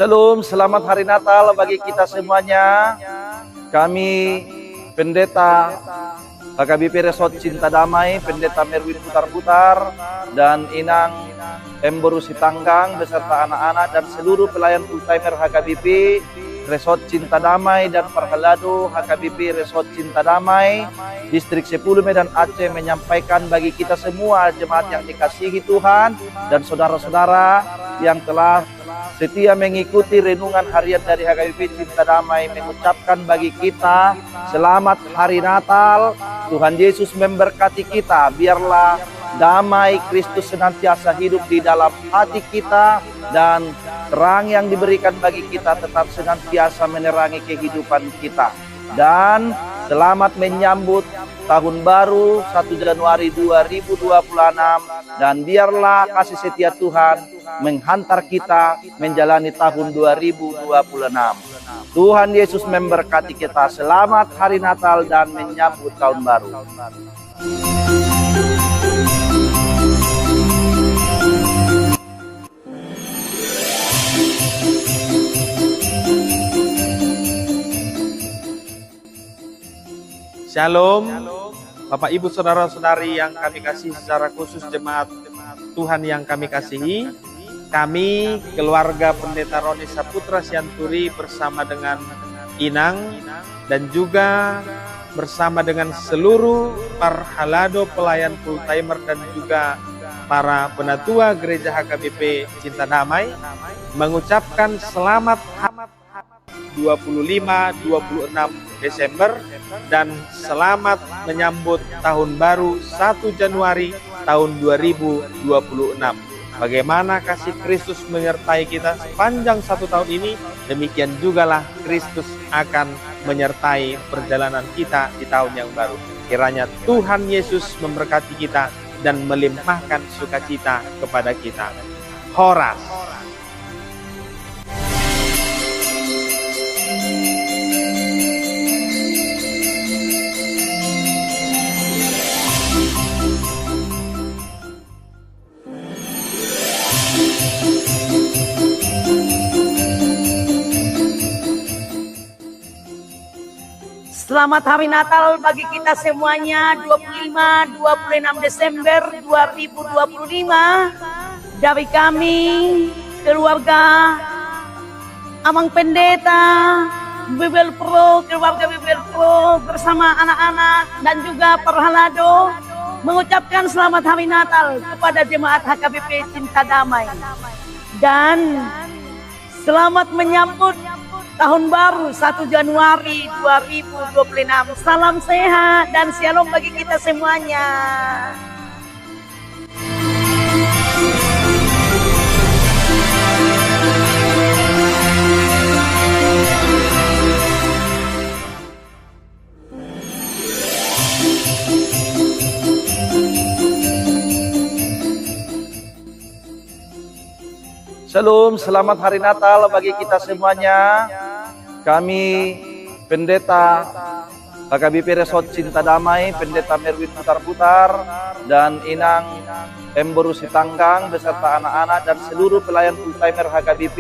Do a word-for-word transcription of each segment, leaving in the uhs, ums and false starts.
Shalom, selamat hari Natal bagi kita semuanya. Kami Pendeta H K B P Resort Cinta Damai, Pendeta Merwin Butarbutar, dan Inang M Boru Sitanggang beserta anak-anak dan seluruh pelayan full timer H K B P Resort Cinta Damai dan Parhalado H K B P Resort Cinta Damai, Distrik sepuluh Medan Aceh, menyampaikan bagi kita semua jemaat yang dikasihi Tuhan dan saudara-saudara yang telah setia mengikuti renungan harian dari H K B P Cinta Damai, mengucapkan bagi kita selamat hari Natal. Tuhan Yesus memberkati kita. Biarlah damai Kristus senantiasa hidup di dalam hati kita dan terang yang diberikan bagi kita tetap senantiasa menerangi kehidupan kita. Dan selamat menyambut tahun baru satu Januari dua ribu dua puluh enam, dan biarlah kasih setia Tuhan menghantar kita menjalani tahun dua ribu dua puluh enam. Tuhan Yesus memberkati kita. Selamat hari Natal dan menyambut tahun baru. Shalom, Bapak Ibu Saudara-saudari yang kami kasih, secara khusus jemaat Tuhan yang kami kasihi. Kami keluarga Pendeta Roni Saputra Sianturi bersama dengan Inang dan juga bersama dengan seluruh Parhalado pelayan full timer dan juga para penatua Gereja H K B P Cinta Damai mengucapkan selamat dua puluh lima, dua puluh enam Desember, dan selamat menyambut tahun baru satu Januari tahun dua ribu dua puluh enam. Bagaimana kasih Kristus menyertai kita sepanjang satu tahun ini, demikian jugalah Kristus akan menyertai perjalanan kita di tahun yang baru. Kiranya Tuhan Yesus memberkati kita dan melimpahkan sukacita kepada kita. Horas. Selamat Hari Natal bagi kita semuanya, dua puluh lima, dua puluh enam Desember dua ribu dua puluh lima. Dari kami, keluarga Amang Pendeta Bibel Pro, keluarga Bibel Pro bersama anak-anak dan juga Parhalado mengucapkan selamat Hari Natal kepada jemaat H K B P Cinta Damai. Dan selamat menyambut tahun baru satu Januari dua ribu dua puluh enam. Salam sehat dan shalom bagi kita semuanya. Shalom, selamat Hari Natal bagi kita semuanya. Kami Pendeta H K B P Resort Cinta Damai, Pendeta Merwin Butarbutar, dan Inang M Boru Sitanggang beserta anak-anak dan seluruh pelayan full timer H K B P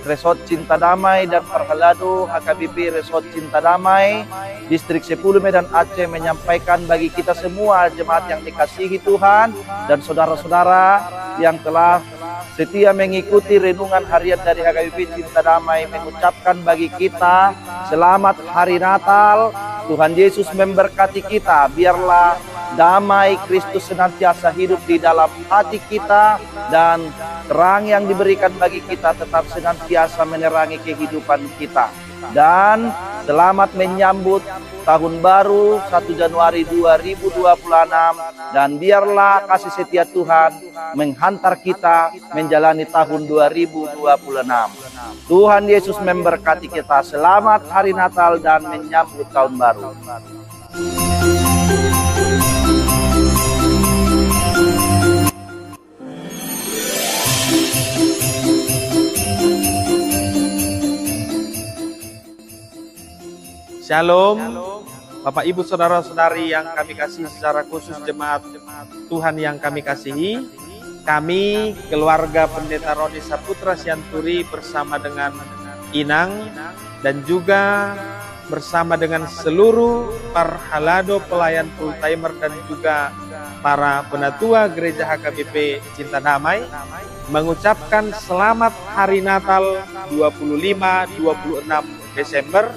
Resort Cinta Damai dan Parhalado H K B P Resort Cinta Damai, Distrik sepuluh Medan Aceh, menyampaikan bagi kita semua jemaat yang dikasihi Tuhan dan saudara-saudara yang telah setia mengikuti renungan harian dari H K B P Cinta Damai mengucapkan bagi kita selamat Hari Natal. Tuhan Yesus memberkati kita. Biarlah damai Kristus senantiasa hidup di dalam hati kita dan terang yang diberikan bagi kita tetap senantiasa menerangi kehidupan kita. Dan selamat menyambut tahun baru satu Januari dua ribu dua puluh enam, dan biarlah kasih setia Tuhan menghantar kita menjalani tahun dua ribu dua puluh enam. Tuhan Yesus memberkati kita. Selamat Hari Natal dan menyambut tahun baru. Shalom, Bapak Ibu Saudara-saudari yang kami kasih, secara khusus jemaat Tuhan yang kami kasihi. Kami, keluarga Pendeta Roni Saputra Sianturi, bersama dengan Inang dan juga bersama dengan seluruh parhalado, pelayan full timer, dan juga para penatua Gereja H K B P Cinta Damai, mengucapkan selamat Hari Natal dua puluh lima, dua puluh enam Desember,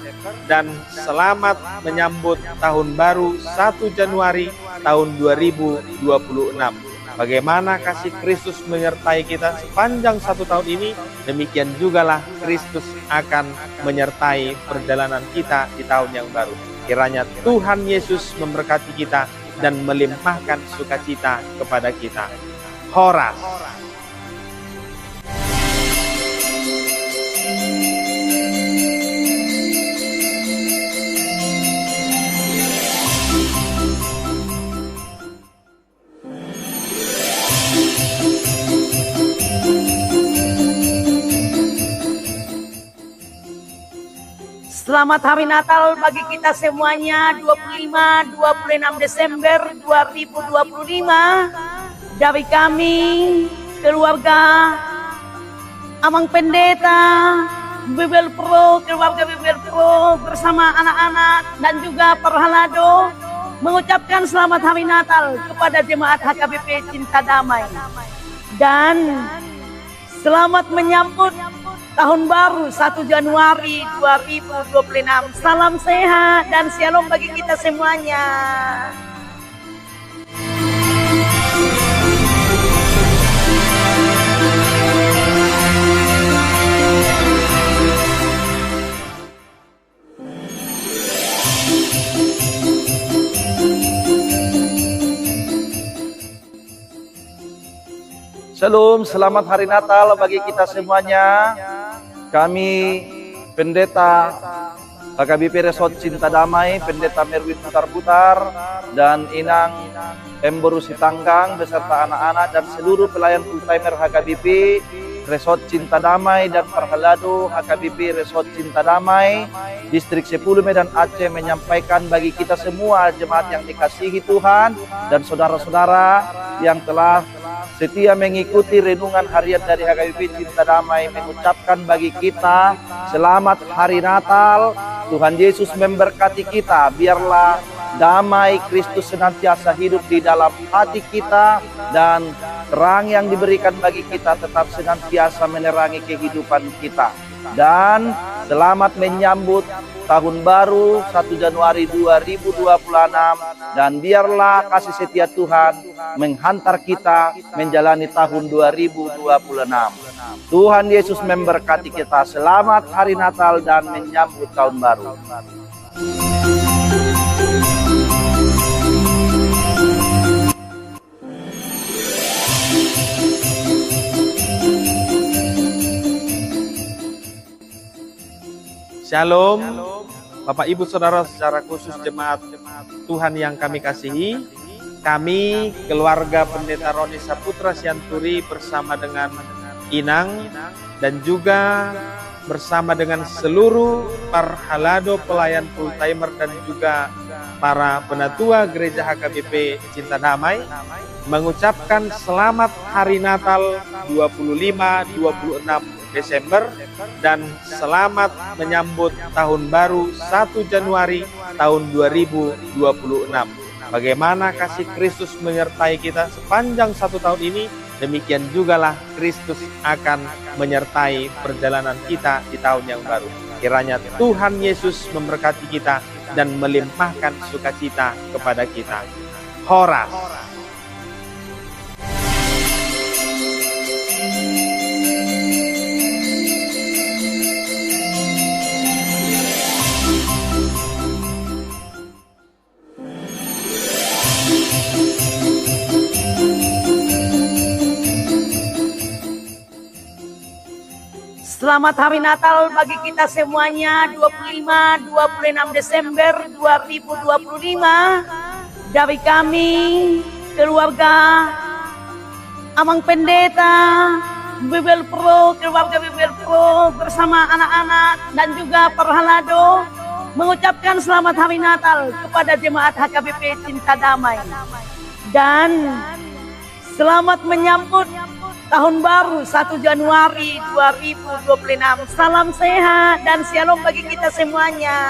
dan selamat menyambut Tahun Baru satu Januari tahun dua ribu dua puluh enam. Bagaimana kasih Kristus menyertai kita sepanjang satu tahun ini, demikian jugalah Kristus akan menyertai perjalanan kita di tahun yang baru. Kiranya Tuhan Yesus memberkati kita dan melimpahkan sukacita kepada kita. Horas. Selamat Hari Natal bagi kita semuanya, dua puluh lima, dua puluh enam Desember dua ribu dua puluh lima. Dari kami, keluarga Amang Pendeta Bibel Pro, keluarga Bibel Pro bersama anak-anak dan juga parhalado mengucapkan selamat Hari Natal kepada jemaat H K B P Cinta Damai. Dan selamat menyambut Tahun Baru satu Januari dua ribu dua puluh enam. Salam sehat dan syalom bagi kita semuanya. Shalom, selamat Hari Natal bagi kita semuanya. Kami Pendeta H K B P Resort Cinta Damai, Pendeta Merwin Butarbutar, dan Inang M Boru Sitanggang beserta anak-anak dan seluruh pelayan full timer H K B P Resort Cinta Damai dan parhalado H K B P Resort Cinta Damai Distrik Sepuluh Medan Aceh menyampaikan bagi kita semua jemaat yang dikasihi Tuhan dan saudara-saudara yang telah setia mengikuti renungan harian dari H K B P Cinta Damai mengucapkan bagi kita selamat Hari Natal. Tuhan Yesus memberkati kita. Biarlah damai Kristus senantiasa hidup di dalam hati kita dan terang yang diberikan bagi kita tetap senantiasa menerangi kehidupan kita. Dan selamat menyambut Tahun Baru satu Januari dua ribu dua puluh enam, dan biarlah kasih setia Tuhan menghantar kita menjalani tahun dua ribu dua puluh enam. Tuhan Yesus memberkati kita. Selamat Hari Natal dan menyambut Tahun Baru. Shalom, Bapak Ibu Saudara, secara khusus jemaat Tuhan yang kami kasihi, kami keluarga Pendeta Roni Saputra Sianturi bersama dengan Inang dan juga bersama dengan seluruh parhalado, pelayan full timer, dan juga para penatua Gereja H K B P Cinta Damai mengucapkan selamat Hari Natal dua puluh lima, dua puluh enam Desember, dan selamat menyambut Tahun Baru satu Januari tahun dua ribu dua puluh enam. Bagaimana kasih Kristus menyertai kita sepanjang satu tahun ini, demikian jugalah Kristus akan menyertai perjalanan kita di tahun yang baru. Kiranya Tuhan Yesus memberkati kita dan melimpahkan sukacita kepada kita. Horas. Selamat Hari Natal bagi kita semuanya, dua puluh lima, dua puluh enam Desember dua ribu dua puluh lima. Dari kami, keluarga Amang Pendeta Bibel Pro, keluarga Bibel Pro bersama anak-anak dan juga parhalado mengucapkan selamat Hari Natal kepada jemaat H K B P Cinta Damai. Dan Selamat menyambut tahun baru satu Januari dua ribu dua puluh enam. Salam sehat dan shalom bagi kita semuanya.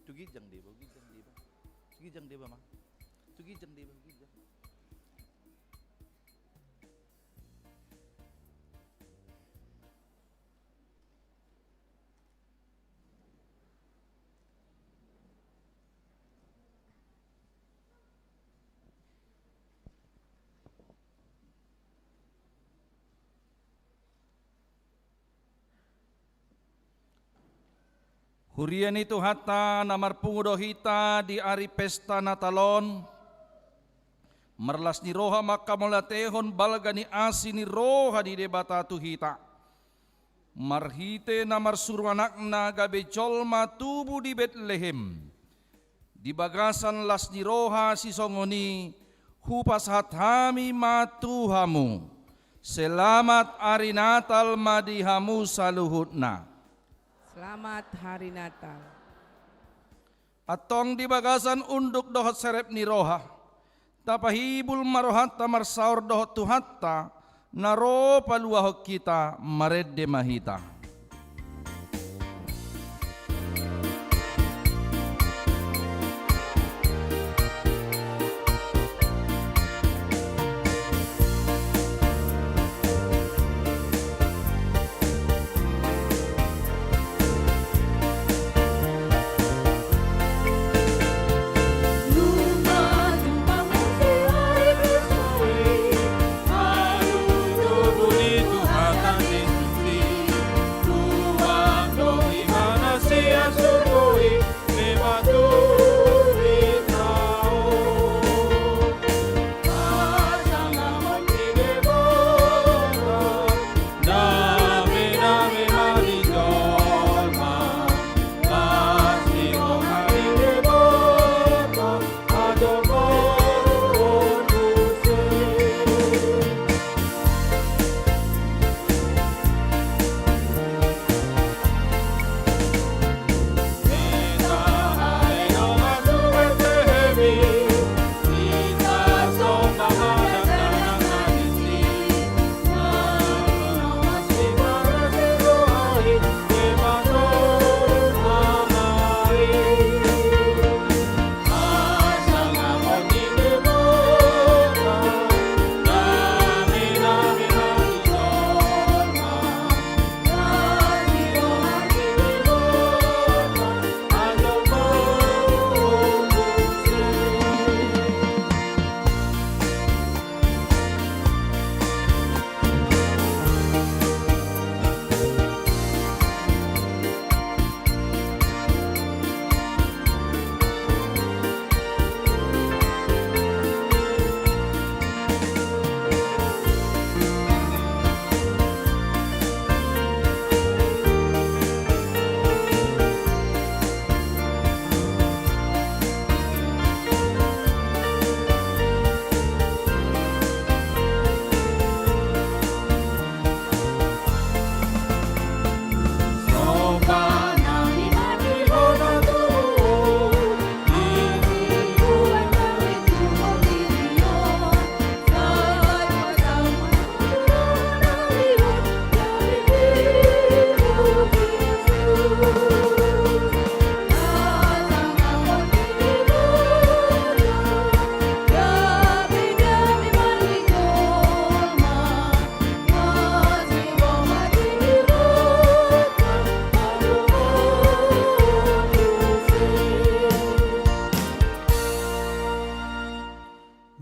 Tu ginjang deba, ginjang deba. Tu ginjang deba, ma. Tu ginjang deba, ginjang. Huria ni Tuhanta, na marpungu do hita di ari pesta Natal on, marlas ni roha ma hamu mauliatehon balga ni asi ni roha ni Debata tu hita. Marhite na marsuru Anakna gabe jolma tubu di Betlehem. Di bagasan las ni roha sisongon i, hupasahat hami ma tu hamu. Selamat ari Natal ma di hamu saluhutna. Selamat Hari Natal. Antong di bagasan unduk dohot serep ni roha, tapahibul ma rohanta marsaor dohot Tuhanta, na ro paluahon hita. Marende ma hita.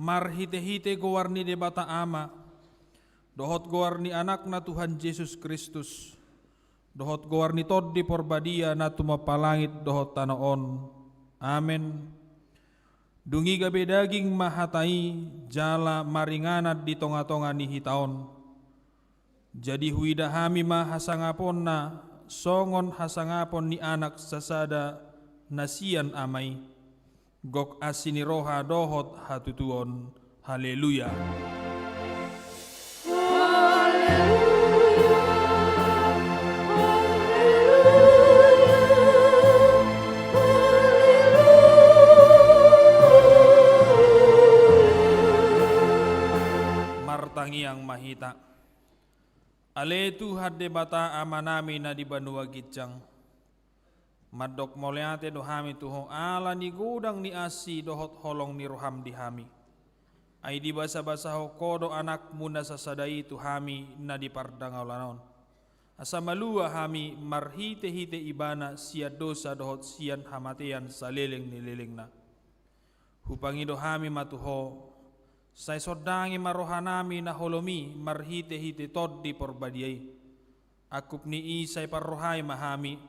Marhite-hite goar ni Debata Ama, dohot goar ni Anakna Tuhan Jesus Kristus, dohot goar ni Tondi Porbadia na tumompa langit dohot tano on. Amen. Dung i gabe daging ma hata i, jala maringanan di tonga-tonga ni hita on. Jadi huida hami ma hasangaponna, songon hasangapon ni Anak sasada na sian Ama i. Gok asi ni roha dohot hatutuon. Haleluya. Martangiang ma hita. Ale Tuhan Debata Amanami na di banua ginjang, mandok mauliate do hami tu Ho ala ni godang ni asi dohot holong ni roham di hami. Ai dibasabasahon Ho do Anakmu na sasada i tu hami na di pardangaulan on, asa malua hami marhite-hite Ibana sian dosa dohot sian hamatean saleleng ni lelengna. Hupangido hami ma tu Ho, sai sondangi ma rohanami na holom i marhite-hite Tondi Porbadia i. Angkup ni i sai parrohai ma hami,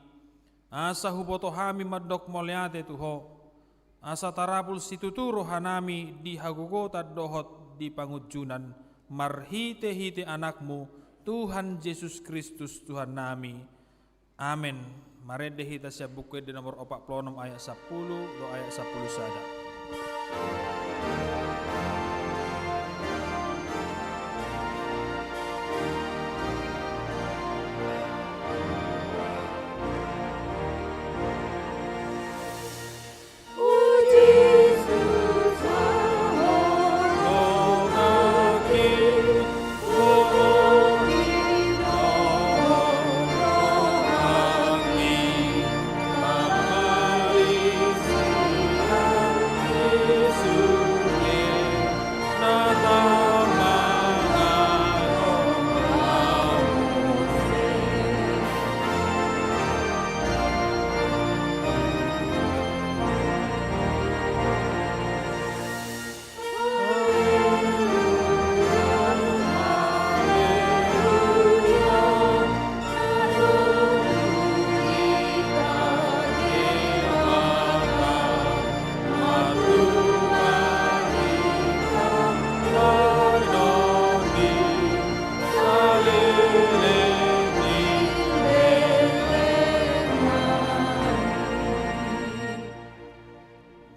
Asa huboto hami mandok mauliate tu Ho, asa tarapul situtu rohanami di hagogotan dohot di pangunjunan, marhitehite Anakmu, Tuhan Jesus Kristus, Tuhannami. Amen. Marende hita sian Buku Ende nomor opat pulu onom ayat sampulu dohot ayat sampulu sada.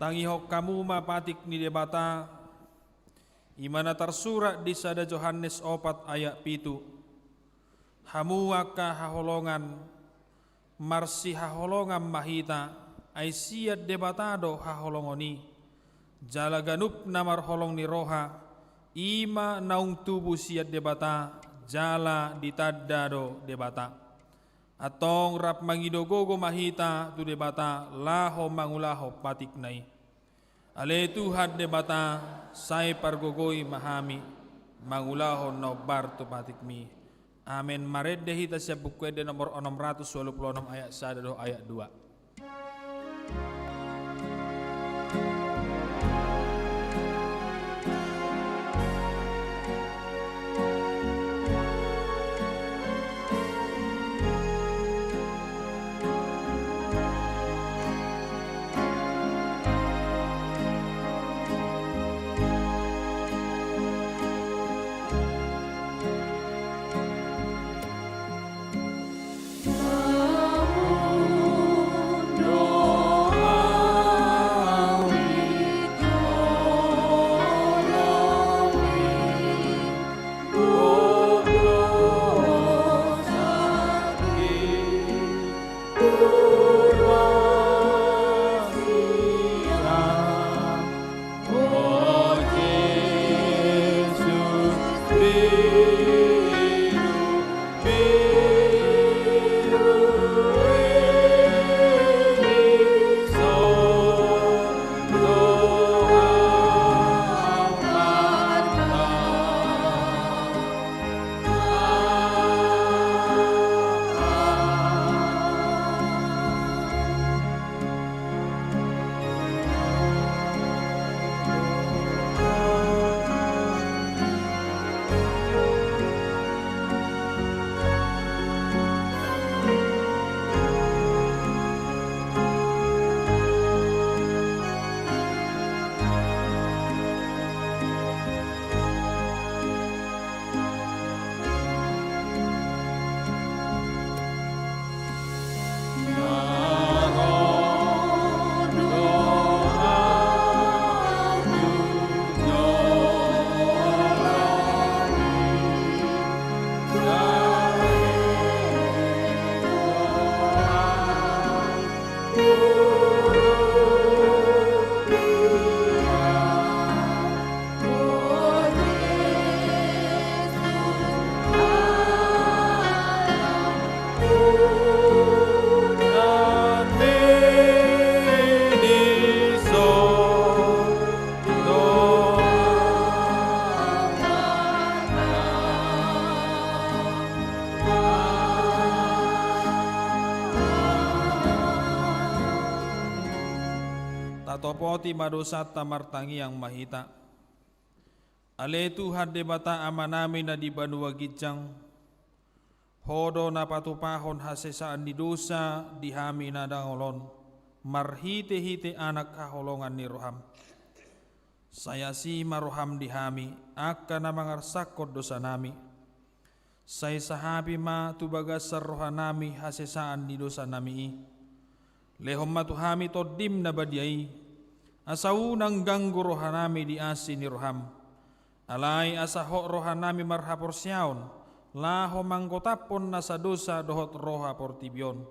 Tangihon hamu ma patik ni Debata, i ma na tarsurat di sada Johannes opat ayat pitu. Hamu angka haholongan, marsihaholongan ma hita, ai sian Debata do haholongon i. Jala ganup na marholong ni roha, i ma naung tubu sian Debata, jala ditanda do Debata. Antong rap mangido gogo ma hita tu Debata laho mangulahon patikna i. Ale Tuhan Debata, sai pargogoi ma hami mangulahon na hombar tu patikmi. Amen. Marende hita sian Buku Ende nomor onom ratus walu pulu onom ayat sada dohot ayat dua. Tatopoti ma dosanta, martangiang ma hita. Ale Tuhan Debata Amanami na di banua ginjang, Ho do na patupahon hasesaan ni dosa di hami na dangol on, marhitehite Anak haholongan ni roham. Sai asi ma roham di hami, angka na mangarsakhon dosanami. Sai sahapi ma tu bagasan rohanami hasesaan ni dosanami i. Lehon ma tu hami Tondim na badia i, asa unang ganggu rohanami di asi ni roham. Alai asa hot rohanami marhaporseaon, laho manggotaphon nasa dosa dohot roha portibi on.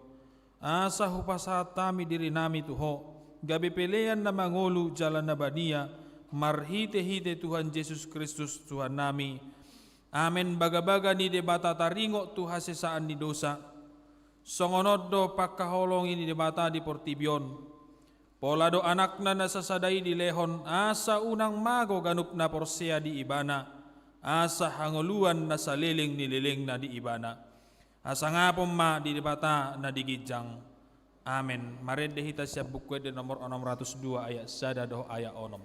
Asa hupasahat hami dirinami tu Ho, gabe pelean na mangolu jala na badia, marhitehite Tuhan Jesus Kristus Tuhannami. Amen. Bagabaga ni Debata taringot tu hasesaan ni dosa. Songon on do pangkaholongi ni Debata di portibi on. Pola do Anakna na sasada i dilehon, asa unang mago ganup na porsea di Ibana, asa hangoluan na saleleng ni lelengna di Ibana. Hasangapon ma di Debata na di ginjang. Amen. Marende hita sian Buku Ende nomor onom ratus dua, ayat sada dohot ayat onom.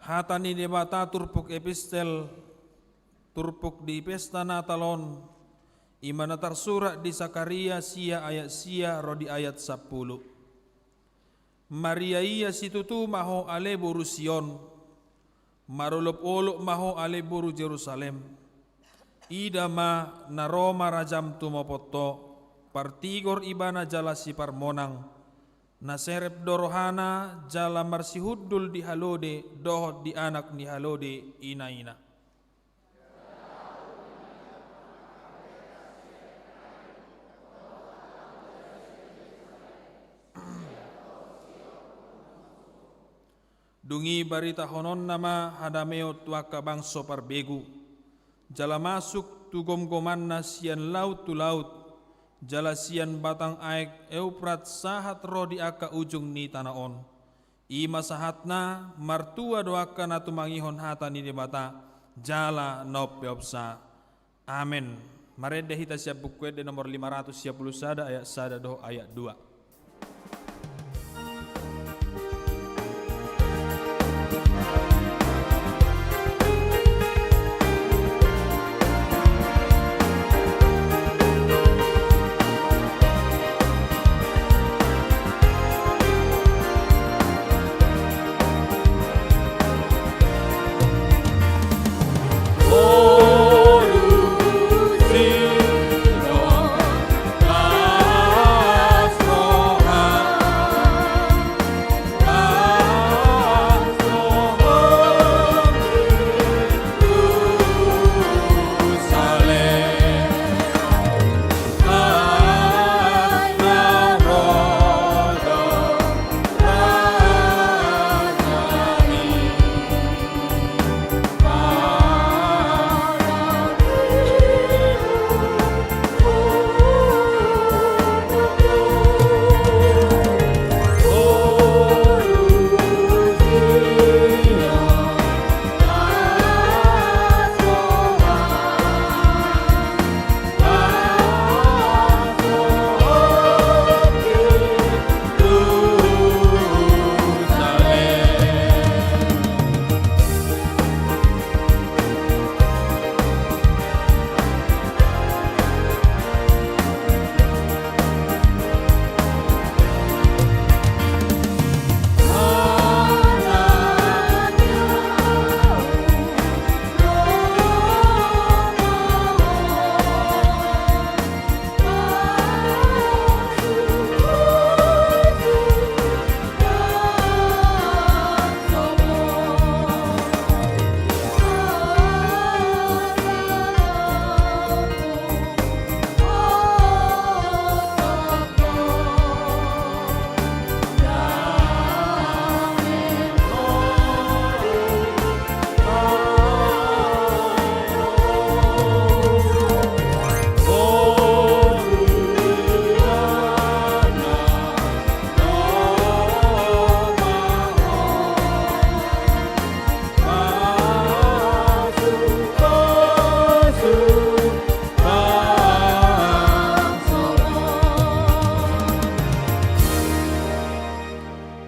Hata ni Debata turpuk epistel, turpuk di pesta Natal on, i ma na tarsurat di Sakaria sia ayat sia ro di ayat sampulu. Maria ia situtu ma ho ale boru Sion, marolopolop ma ho ale boru Jerusalem. Ida ma, na ro ma rajam tumopot ho, partigor ibana jala siparmonang. Na serep do rohana jala marsihundul di halode dohot di anak ni halode inaina. Dung i baritahononna ma hadameon tu angka bangso parbegu, jala masuk tu gomgomanna sian laut tu laut, jala sian batang aek Euprat sahat ro di angka ujung ni tano on. I ma sahatna, martua do angka na tumangihon hata ni Debata, jala na umpeopsa. Amen. Marende hita sian Buku Ende nomor lima ratus sia pulu sada, ayat sada dohot ayat dua.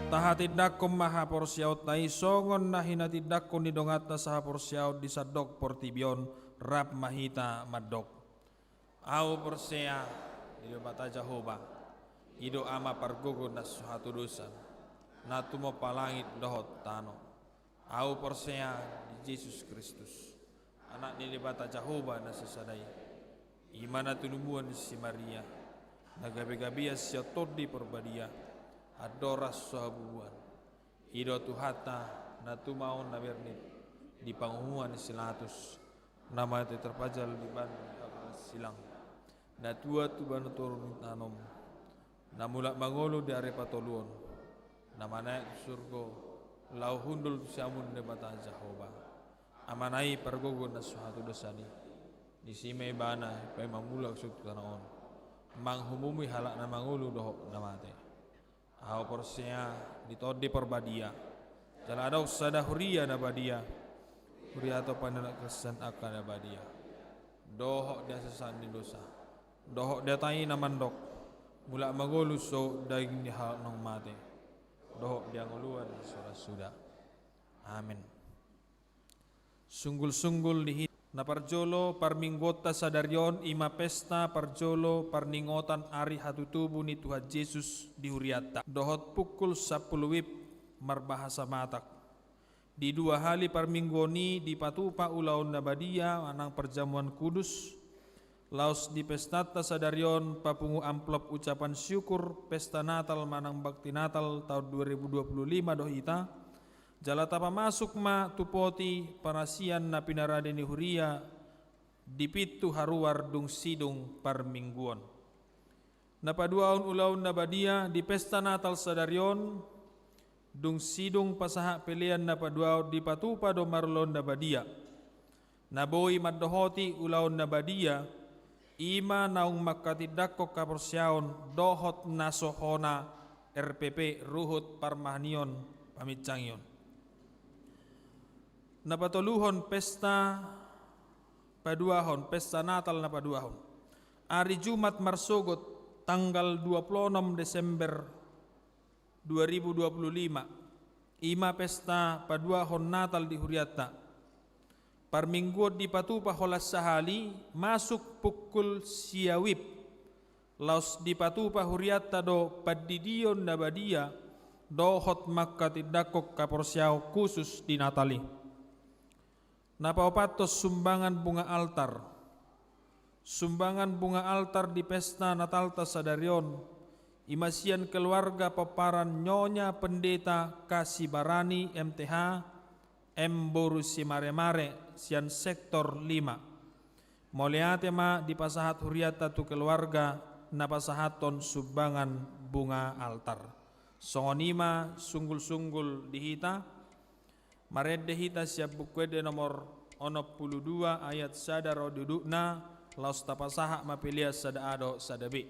Tahatindangkon ma haporseaonta i songon na hinatindangkon ni donganta sahaporseaon di sandok portibi on, rap ma hita mandok. Ahu porsea di Debata Jahowa, i do Ama pargogo na so hatodosan, na tumompa langit dohot tano. Ahu porsea di Jesus Kristus, Anak ni Debata Jahowa na sasada i. I ma na tinumuan ni si Maria, na gabegabean sian Tondi Parbadia, andorang so habubuhan. I do Tuhanta, na tumaon na bernit di panguhuman ni si Latus, na mate tarpajal di banua ni habuangan silang, na tuat tu banua toru ni tano on, na mulak mangolu di ari patoluhon, na manaek tu surgo, laho hundul tu siamun ni Debata Jahowa, Amana i pargogo na so hatodosan i. Disi ma Ibana paima mulak tu tano on, manghumumi halak na mangolu dohot na mate. Ahu porsea di Tondi Parbadia, jala adong sada huria na badia, huria tompa ni halak Kristen angka na badia, dohot di hasesaan ni dosa, dohot di hata i na mandok, mulak mangolu sogot daging ni halak naung mate, dohot di hangoluan na so ra suda. Amen. Sunggulsunggul di hita. Na parjolo, parmingguonta sadari on i ma pesta parjolo parningotan ari hatutubu ni Tuhan Jesus di hurianta. Dohot pukul sampulu wib marbahasa Batak. Di dua hali parmingguon i dipatupa ulaon na badia manang parjamuan kudus. Laos di pestanta sadari on papungu amplop ucapan syukur pesta Natal manang bakti Natal taon dua ribu dua puluh lima do hita. Jala tapamasuk ma tu poti parasian na pinarade ni huria di pintu haruar dung sidung parmingguon. Na paduahon ulaon na badia di pesta Natal sadari on, dung sidung pasahat pelean na paduahon dipatupa do marulaon na badia. Na boi mandohoti ulaon na badia, i ma naung mangkatindangkon haporseaon dohot na so hona R P P ruhut parmahanion paminsangion. Na patoluhon pesta paduahon, pesta Natal na paduahon. Ari Jumat marsogot tanggal dua puluh enam Desember dua ribu dua puluh lima, i ma pesta paduahon Natal di hurianta. Parmingguon dipatupa holan sahali, masuk pukul sia WIB. Laos dipatupa hurianta do pandidion na badia, dohot mangkatindangkon haporseaon khusus di Natal i. Na paopathon sumbangan bunga altar. Sumbangan bunga altar di pesta Natalta sadari on, i ma sian keluarga pomparan Nyonya Pendeta Kasibarani M T H, M boru Simaremare, sian sektor lima. Mauliate ma dipasahat hurianta tu keluarga na pasahathon sumbangan bunga altar. Songon i ma sunggul-sunggul di hita, marende hita sian Buku Ende nomor onom pulu dua ayat sada ro di udutna, laos tapasahat ma pelean sada A dohot sada B.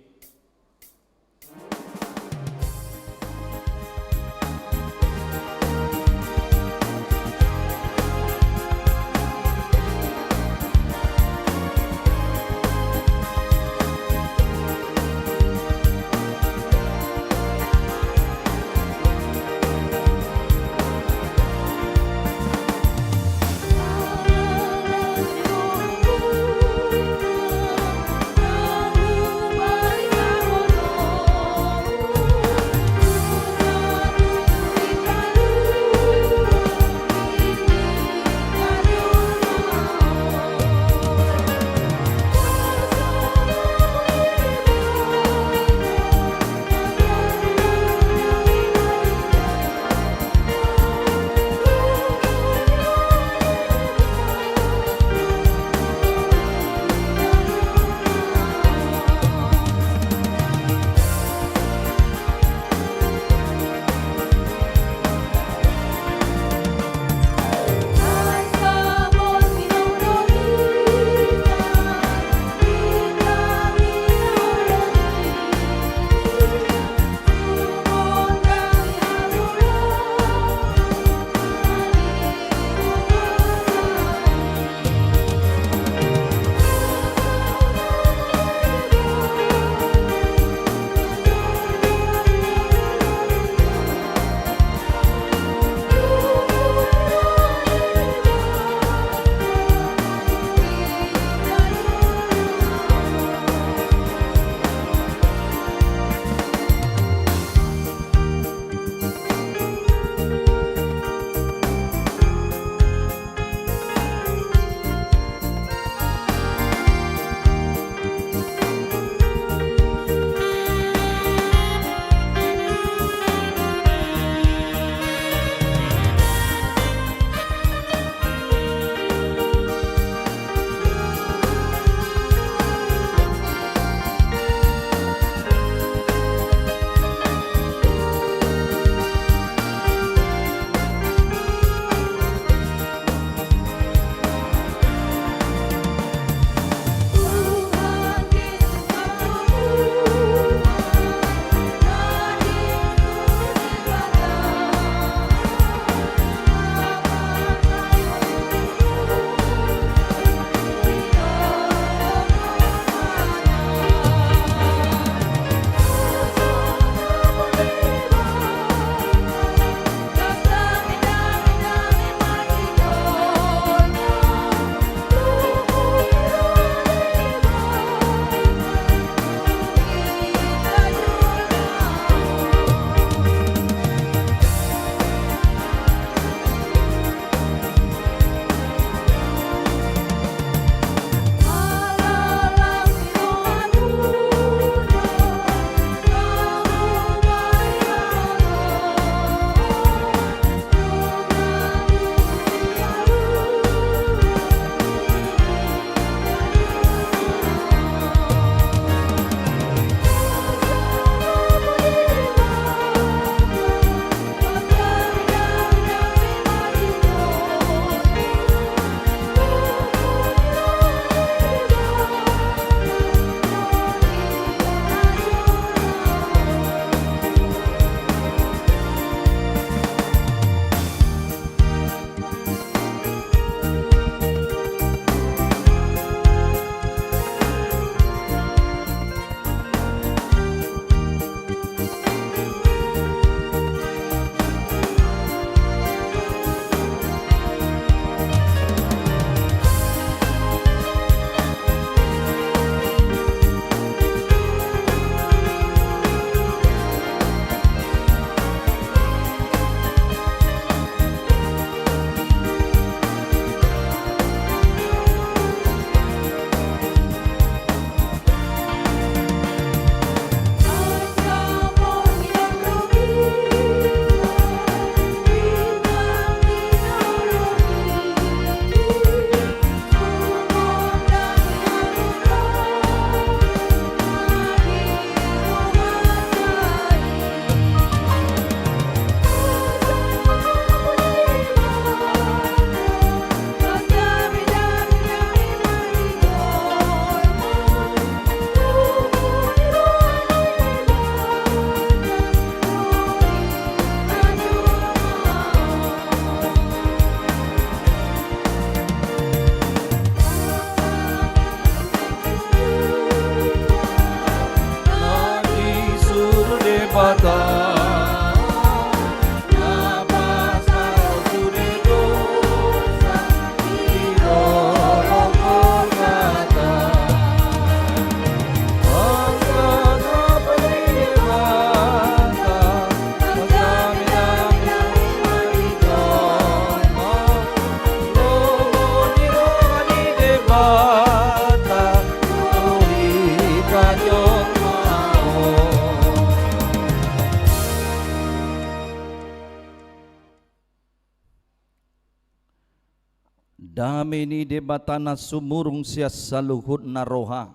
Dame ni Debata na sumurung sian saluhutna roha,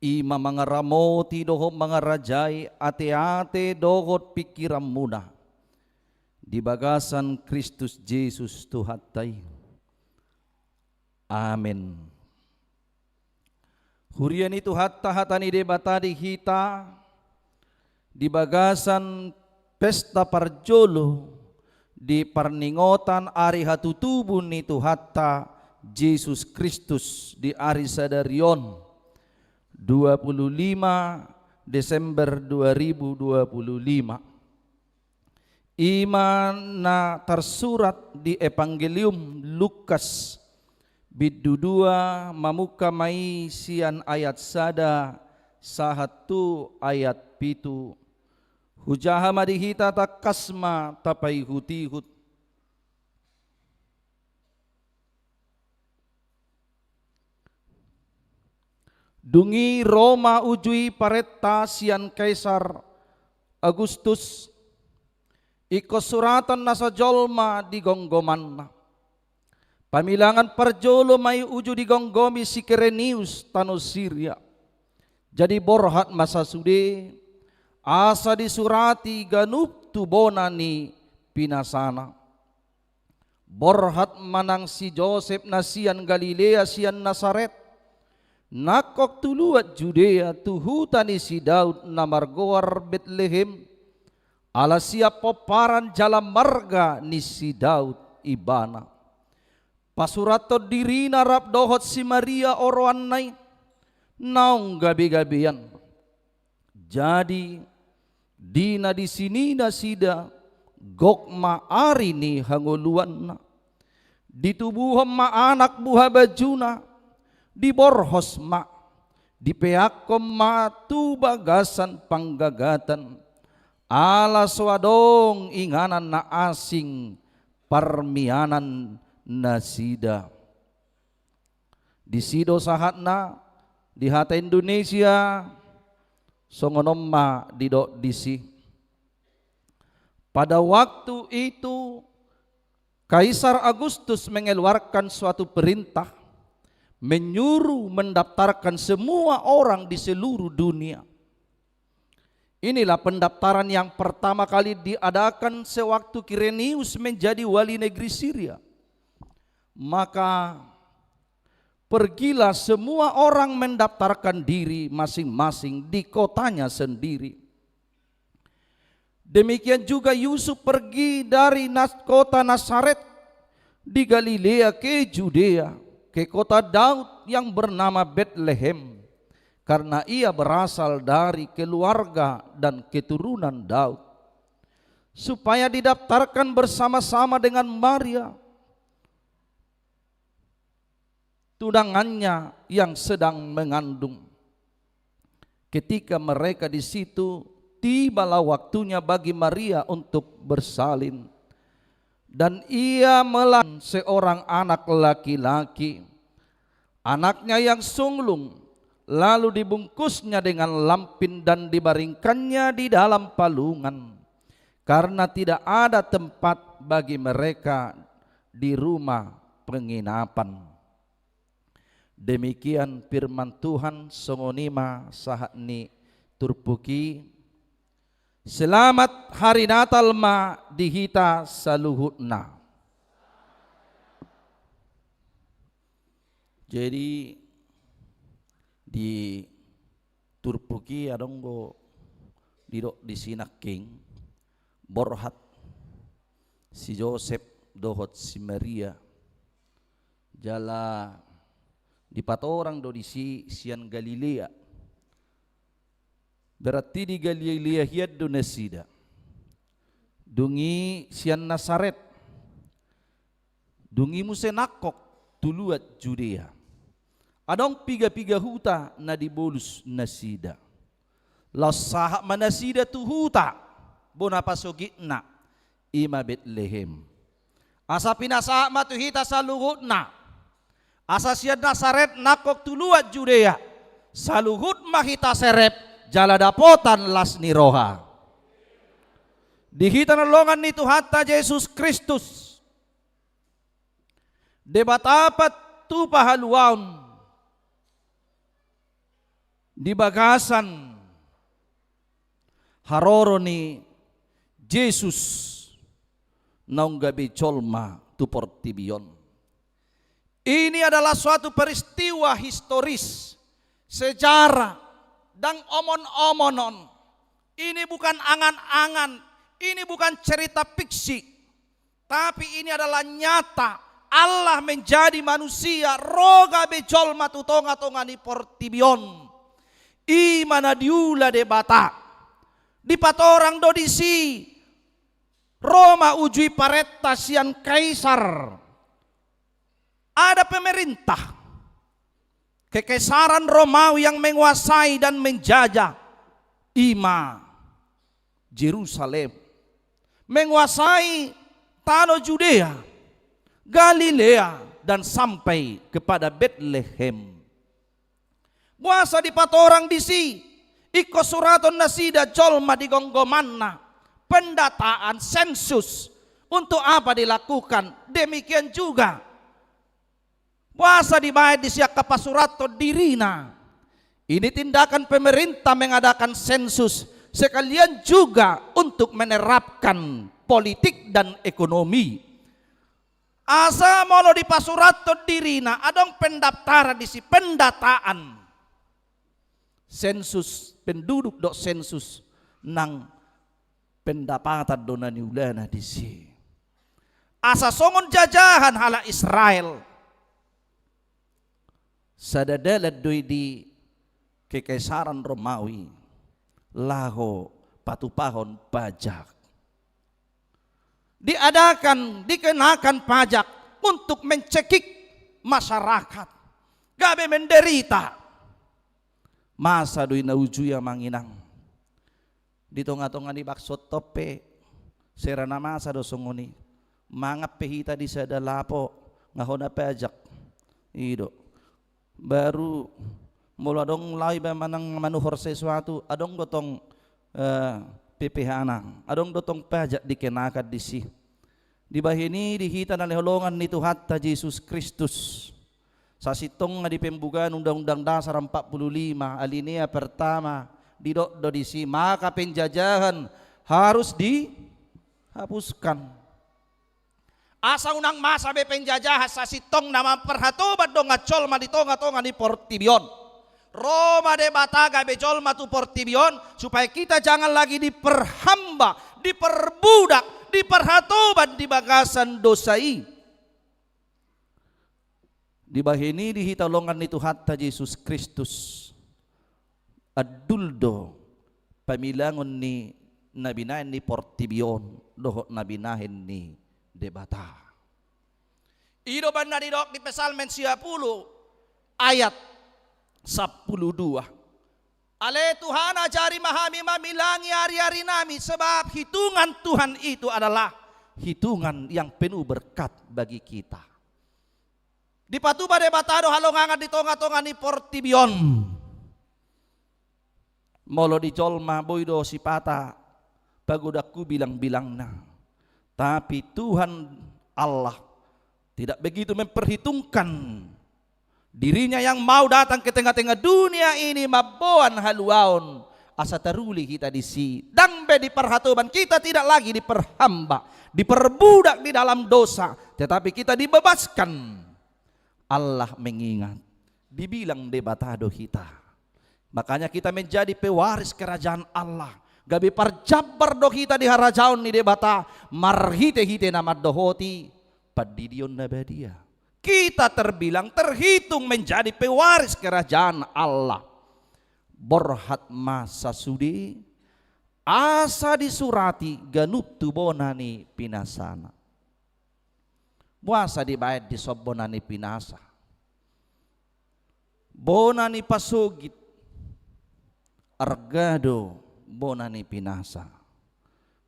i ma mangaramoti dohot mangarajai ateate dohot pingkiranmuna di bagasan Kristus Jesus Tuhanta i. Amen. Huria ni Tuhanta, hata ni Debata di hita di bagasan pesta parjolo di parningotan ari hatutubu ni Tuhanta Jesus Kristus di ari sadari on, dua puluh lima Desember dua ribu dua puluh lima. I ma na tarsurat di Evangelium Lukas, bindu dua, mamungka ma i sian ayat sada sahat tu ayat pitu. Hujaha ma di hita, tangkas ma tapaihutihut. Dung i ro ma uju i parenta sian Kaisar Agustus, ingkon suratan na so jolma di gomgomanna. Pamilangan parjolo ma i uju digomgomi si Kirenius tano Siria. Jadi borhat ma sasude, asa disurati ganup tu bona ni pinasana. Borhat ma nang si Josep na sian Galilea, sian Nasaret, nangkok tu luat Judea, tu huta ni si Daud na margoar Betlehem, ala sian pomparan jala marga ni si Daud ibana. Pasurathon dirina rap dohot si Maria oroanna i, naung gabegabean. Jadi, di na disi ni nasida, gok ma ari ni hangoluanna. Ditubuhon ma anak buhabajuna, diborhos ma, dipeakhon ma tu bagasan panggagatan. Ala so adong inganan na asing parmianan nasida. Disi do sahatna di hata Indonesia, songon on ma didok disi. Pada waktu itu, Kaisar Agustus mengeluarkan suatu perintah, menyuruh mendaftarkan semua orang di seluruh dunia. Inilah pendaftaran yang pertama kali diadakan sewaktu Kirenius menjadi wali negeri Syria. Maka pergilah semua orang mendaftarkan diri masing-masing di kotanya sendiri. Demikian juga Yusuf pergi dari Nas-, kota Nasaret di Galilea ke Judea, ke kota Daud yang bernama Betlehem, karena ia berasal dari keluarga dan keturunan Daud, supaya didaftarkan bersama-sama dengan Maria, tunangannya yang sedang mengandung. Ketika mereka di situ, tibalah waktunya bagi Maria untuk bersalin. Dan ia melahirkan seorang anak laki-laki, anaknya yang sulung, lalu dibungkusnya dengan lampin dan dibaringkannya di dalam palungan, karena tidak ada tempat bagi mereka di rumah penginapan. Demikian firman Tuhan. Songon i ma sahat ni turpuk i. Selamat Hari Natal ma di hita saluhutna. Jadi, di turpuk i adong do didok disi nangkin, borhat si Josep dohot si Maria, jala dipatorang do disi sian Galilea. Berarti di Galilea hian do nasida. Dung i sian Nasaret. Dung i muse nangkok tu luat Judea. Adong piga-piga huta na dibolus nasida. Laos sahat ma nasida tu huta bona pasogitna, i ma Betlehem. Asa pinasahat ma tu hita saluhutna, asa sian Nasaret nangkok tu luat Judea, saluhut ma hita serep jala dapotan las ni roha. Di hita na longan ni Tuhanta Jesus Kristus, Debata patupa haluaon di bagasan haroro ni Jesus naung gabe jolma tu portibi on. Ini adalah suatu peristiwa historis, sejarah, dang omon-omonon. Ini bukan angan-angan, ini bukan cerita fiksi. Tapi ini adalah nyata. Allah menjadi manusia, ro gabe jolma tu tonga-tonga ni portibi on. I ma na diula Debata. Dipatorang do disi, ro ma uju i parenta sian Kaisar. Ada pemerintah. Kekaisaran Romawi yang menguasai dan menjajah, i ma Jerusalem, menguasai tano Judea, Galilea, dan sampai kepada Betlehem. Boasa dipatorang disi, ingkon suraton nasida jolma di gomgomanna, pendataan, sensus. Untuk apa dilakukan? Demikian juga Boasa dibaen disi angka pasurathon dirina? Ini tindakan pemerintah mengadakan sensus, sekalian juga untuk menerapkan politik dan ekonomi. Asa molo dipasurathon dirina, adong pendaftaran disi, pendataan. Sensus penduduk dohot sensus nang pendapatan do na niulana disi. Asa songon jajahan halak Israel. Sada dalan do i di kekaisaran Romawi laho patupahon pajak. Diadakan, dikenakan pajak untuk mencekik masyarakat. Gabe menderita. Masa do i na uju i, amang inang. Di tonga-tonga ni bangsonta pe, sera na masa do songon i. Mangan pe hita di sada lapo, nga hona pajak. I do. Baru molo adong laho iba manang manuhor sesuatu, adong do tong, eh, P P H-na, adong do tong pajak dikenakan disi. Dibahen i di hita na hinaholongan ni Tuhanta Jesus Kristus. Sasintongna di pembukaan Undang-Undang Dasar empat puluh lima, alinea pertama, didok do disi, maka penjajahan harus dihapuskan. Asa unang masa be penjajahan, sasintongna mamparhatoban dongan jolma di tonga-tonga ni portibi on. Ro ma Debata gabe jolma tu portibi on, supaya kita jangan lagi diperhamba, diperbudak, diparhatoban di bagasan dosa i. Dibahen i di hita holongan ni Tuhanta Jesus Kristus, andul do pamilangon ni na binahen ni portibi on dohot na binahen ni Debata. I do umbahen na didok di Psalmen sia pulu ayat sampulu dua. Ale Tuhan, ajari ma hami mamilangi ari-arinami, sebab hitungan Tuhan itu adalah hitungan yang penuh berkat bagi kita. Dipatupa Debata do halongangan di tonga-tonga ni portibi on. Molo di jolma boi do sipata pagodangku bilang-bilangna. Tapi Tuhan Allah tidak begitu memperhitungkan dirinya yang mau datang ke tengah-tengah dunia ini mamboan haluaon asa taruli hita disi. Ndang be diparhatoban, kita tidak lagi diperhamba, diperbudak di dalam dosa, tetapi kita dibebaskan. Allah mengingat, dibilang Debata do hita. Makanya kita menjadi pewaris kerajaan Allah. Gabe parjambar do hita di harajaon ni Debata marhite-hite na mandohoti pandidion na badia. Kita terbilang, terhitung menjadi pewaris kerajaan Allah. Borhat ma sasude, asa disurati ganup tu bona ni pinasana. Boasa dibaen dison bona ni pinasa? Bona ni pasogit, arga do bona ni pinasa.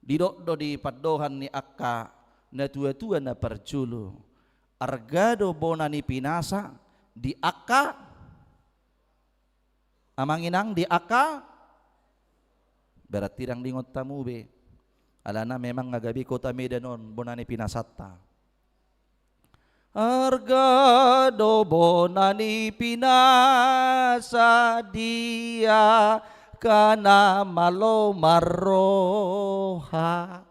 Didok do di pandohan ni angka natuatua na parjolo, arga do bona ni pinasa di angka, amang inang, di angka, berarti ndang diingot hamu be. Alana memang nga gabe kota Medan on bona ni pinasanta. Arga do bona ni pinasa di angka na malo marroha.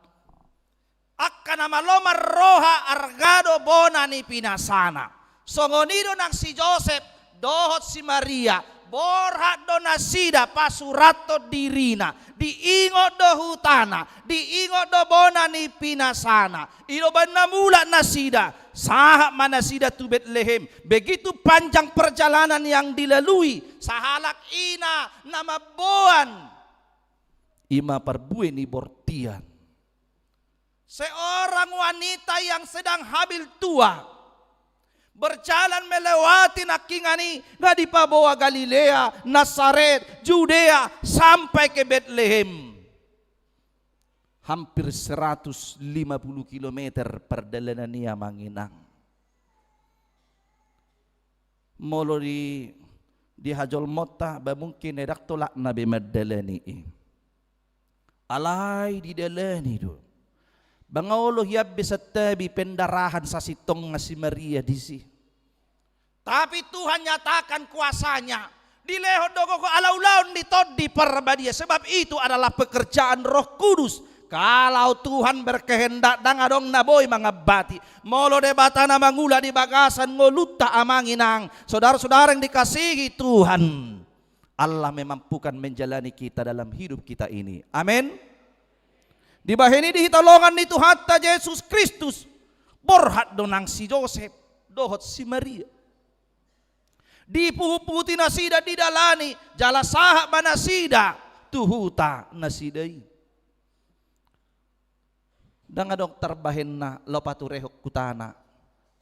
Angka na malo marroha arga do bona ni pinasana. Songon i do nang si Josep dohot si Maria, borhat do nasida pasurathon dirina, diingot do hutana, diingot do bona ni pinasana. I do umbahen na mulak nasida, sahat ma nasida tu Betlehem. Begitu panjang perjalanan yang dilalui, sahalak ina na mamboan, i ma parbue ni bortian. Seorang wanita yang sedang hamil tua, berjalan melewati nangkiningan i, nga dipaboa Galilea, Nasaret, Judea, sampai ke Betlehem. Hampir seratus lima puluh kilometer pardalanan i, amang inang. Molo di, di hajolmonta, ba mungkin ndang tolapna be mandalani i. Alai didalani do. Ba nga olo hian be santabi pendarahan sasintongna si Maria disi. Tapi Tuhan nyatakan kuasa-Nya. Dilehon do gogo ala ulaon ni Tondi Parbadia. Sebab itu adalah pekerjaan Roh Kudus. Kalau Tuhan berkehendak, ndang adong na boi mangambati. Molo Debata na mangula di bagasan ngolunta, amang inang, saudara-saudara yang dikasihi Tuhan, Allah memampukan menjalani kita dalam hidup kita ini. Amin. Dibahen i di hita longan ni Tuhanta Jesus Kristus, borhat do nang si Josep dohot si Maria. Dipuhutpuhuti nasida, didalani, jala sahat ma nasida tu huta nasida i. Ndang adong tarbahenna laho paturehon hutana.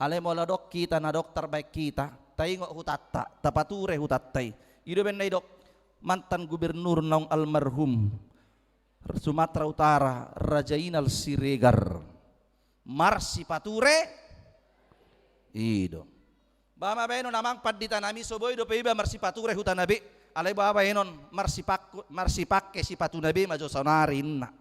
Alai molo adong hita na adong tarbahen hita, taingot hutanta, tapature hutanta i. I do umbahen na didok mantan gubernur naung almarhum Sumatera Utara, Raja Inal Siregar, marsipature. I do. Boha ma baenon, amang pandita nami, so boi dope iba marsipature hutana be. Alai boha baenon, marsipak-, marsipangke sipatuna be ma jo saonari, ninna.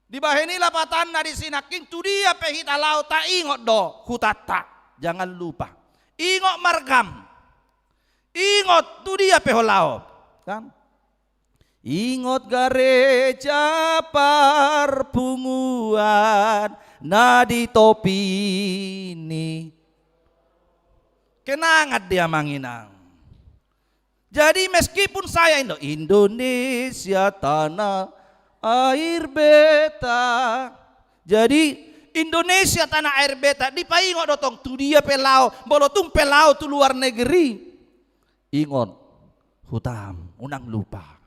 Dibahen i lapatanna disi nangkin, tu dia pe hita laho taingot do hutanta. Jangan lupa. Ingot margam. Ingot tu dia pe ho laho. Kan? Ingot gareja parpunguan na di topi ni. Kenangan dia, amang inang. Jadi meskipun saya Indo-, Indonesia tanah air beta. Jadi Indonesia tanah air beta dipaingot do tong tu dia pe laho, molo tung pe laho tu luar negeri. Ingot hutam, unang lupa.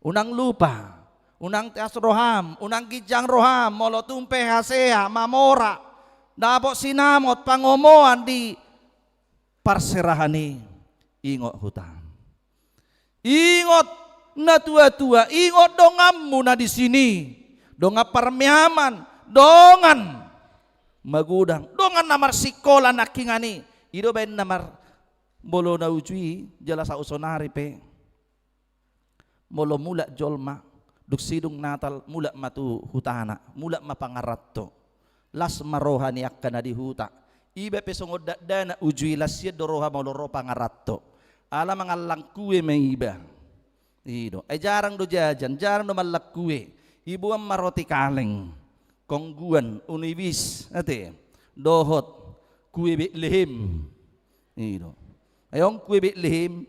Unang lupa. Unang teas roham, unang ginjang roham, molo tung pe hasea, mamora, dapot sinamot, pangomoan di parserahan i, ingot hutam. Ingot natuatua, ingot donganmu na disi, dongan parmeaman, dongan magodang, dongan na marsikola nangkiningan i. I do baen na mar-, molo na uju i, jala saonari pe. Molo mulak jolma, dung sidung Natal, mulak ma tu hutana, mulak ma pangaranto. Las ma roha ni angka na di huta. Iba pe songon dakdanak uju i, las hian do roha molo ro pangaranto. Ala mangallang kue ma iba. I do. Ai jarang do jajan, jarang do mangallang kue. Iboan ma roti kaleng, kongguan, unibis, ate, dohot kue Betlehem. I do. Ai on kue Betlehem,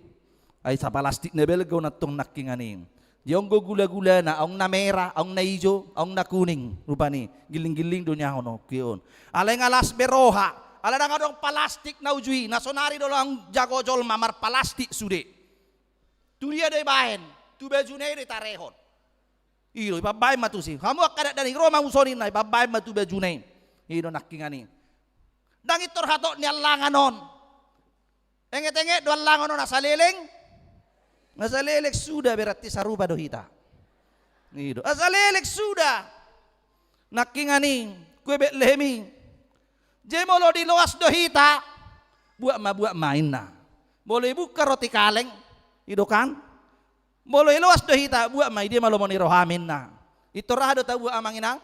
ai sapalastik na balga on antong nangkiningan i. Di on do gulagulana, adong na mera, adong na ijo, adong na kuning, rupani, gilling-gilling do nian on kue on. Alai nga las be roha, ala ndang adong palastik na uju i, na sonari do laho jago jolma marpalastik sude. Tu dia do ibaen? Tu bajuna i do itarehon. I do, ipambaen ma tusi. Hamu angka dakdanak i, ro ma hamu son ninna, ipambaen ma tu bajuna i. I do nangkiningan i. Ndang pintor hatop ni allangan on. Enget-enget do allangan on asa leleng. Asa leleng suda, berarti sarupa do hita. I do, asa leleng suda. Nangkiningan i, kue Betlehem i. Jadi molo diloas do hita, buat ma, buat ma inna. Molo ibuka roti kaleng, i do kan? Molo iloas do hita, buat ma, i dia ma lomo ni roham inna. Pintor aha do tabuat, amang inang?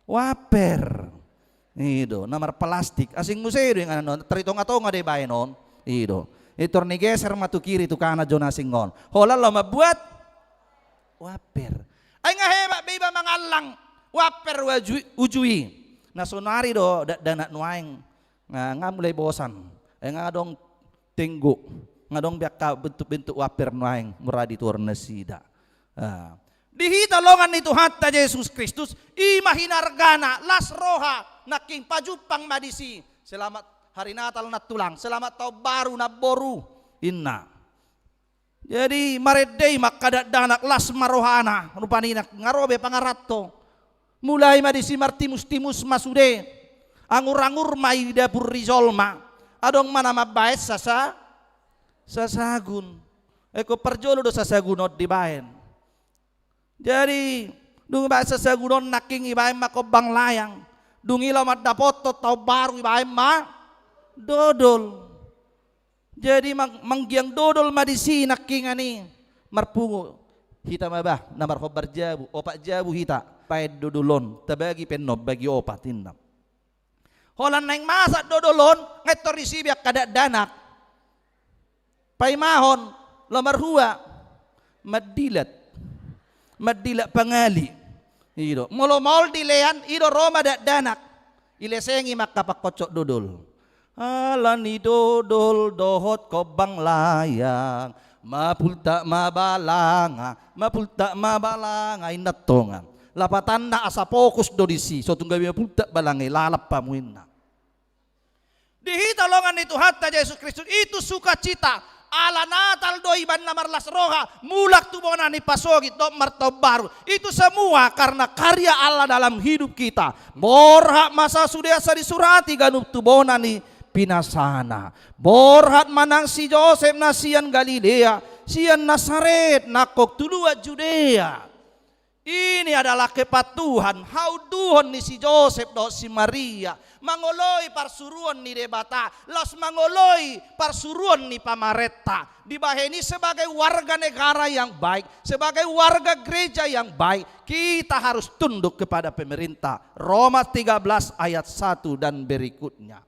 Waper. I do, na marplastik. Asing muse do inganan on, tar di tonga-tonga do ibaen on. I do. Pintor ni geser ma tu kiri tu kanan jo na asing on. Holan laho mambuat waper. Ai nga hebat be iba mangallang waper uju-, uju i. Na sonari do dakdanak nuaeng. Nga, nga mulai bosan. Ai nga adong tenggo. Nga adong be angka bentuk-bentuk waper nuaeng mura di tuor nasida. Ah. Di hita longan ni Tuhanta Jesus Kristus, i ma hinargana, las roha, nangkin pajumpang ma disi. Selamat hari Natal nantulang, selamat taon baru namboru, inna. Jadi marende i ma angka dakdanak, las ma rohana, rupani nga ro be pangaranto. Mulai ma disi martimus-timus ma sude. Angur-angur ma i dapur ni jolma. Adong ma na mambaen sasa-, sasagun. Ingkon parjolo do sasagun on dibaen. Jadi, dung ibaen sasagun on nangkin ibaen ma kombang layang. Dung i laho mandapothon taon baru ibaen ma dodol. Jadi mang-, manggiang dodol ma disi nangkiningan i. Marpungu hita ma bah, na marhombar jabu, opat jabu hita, baen dodol on, tabagi pe annon bagi opat inna. Holan naeng masak dodol on, nga pintor disi be angka dakdanak. Paimahon, laho marhua, mandilat. Mandilat pangali. I do. Molo maol dilean, i do ro ma dakdanak. Ilesengi ma angka pangkonsop dodol. Ala ni dodol dohot kombang layang, mapultak mabalanga, mapultak mabalanga, inna tongan. Lapatanna asa fokus do disi, so tung gabe mapultak balanga i, lalap hamu inna. Di hita longan ni Tuhanta Jesus Kristus, itu sukacita. Ala Natal do iba na marlas roha, mulak tu bona ni pasogit dohot martaon baru. Itu semua karena karya Allah dalam hidup kita. Borhat ma sa sude asa disurati ganup tu bona ni pinasana. Borhat ma nang si Josep na sian Galilea, sian Nasaret, nangkok tu luat Judea. Ini adalah kepatuhan, haunduhon ni si Josep dohot si Maria, mangoloi parsuruon ni Debata, laos mangoloi parsuruon ni pamarenta. Dibahen i sebagai warga negara yang baik, sebagai warga gereja yang baik, kita harus tunduk kepada pemerintah. Roma tiga belas ayat satu dan berikutnya.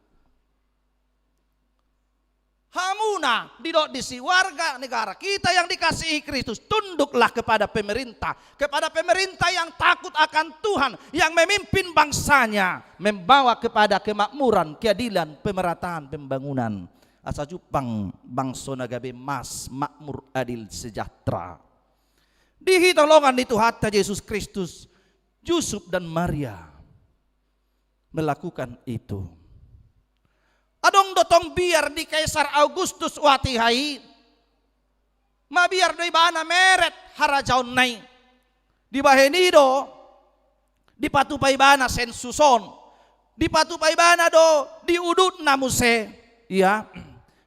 Hamuna, didok disi, warga negara kita yang dikasihi Kristus, tunduklah kepada pemerintah, kepada pemerintah yang takut akan Tuhan, yang memimpin bangsanya, membawa kepada kemakmuran, keadilan, pemerataan, pembangunan. Asa jumpang bangso na gabe mas, makmur, adil, sejahtera. Di hita longan ni Tuhanta Jesus Kristus, Yusuf dan Maria melakukan itu. Adong do tong biar di Kaisar Augustus watiha i, mabiar do ibana meret harajaonna i. Dibahen i do dipatupa ibana sensus on. Dipatupa ibana do di udutna muse. Ia,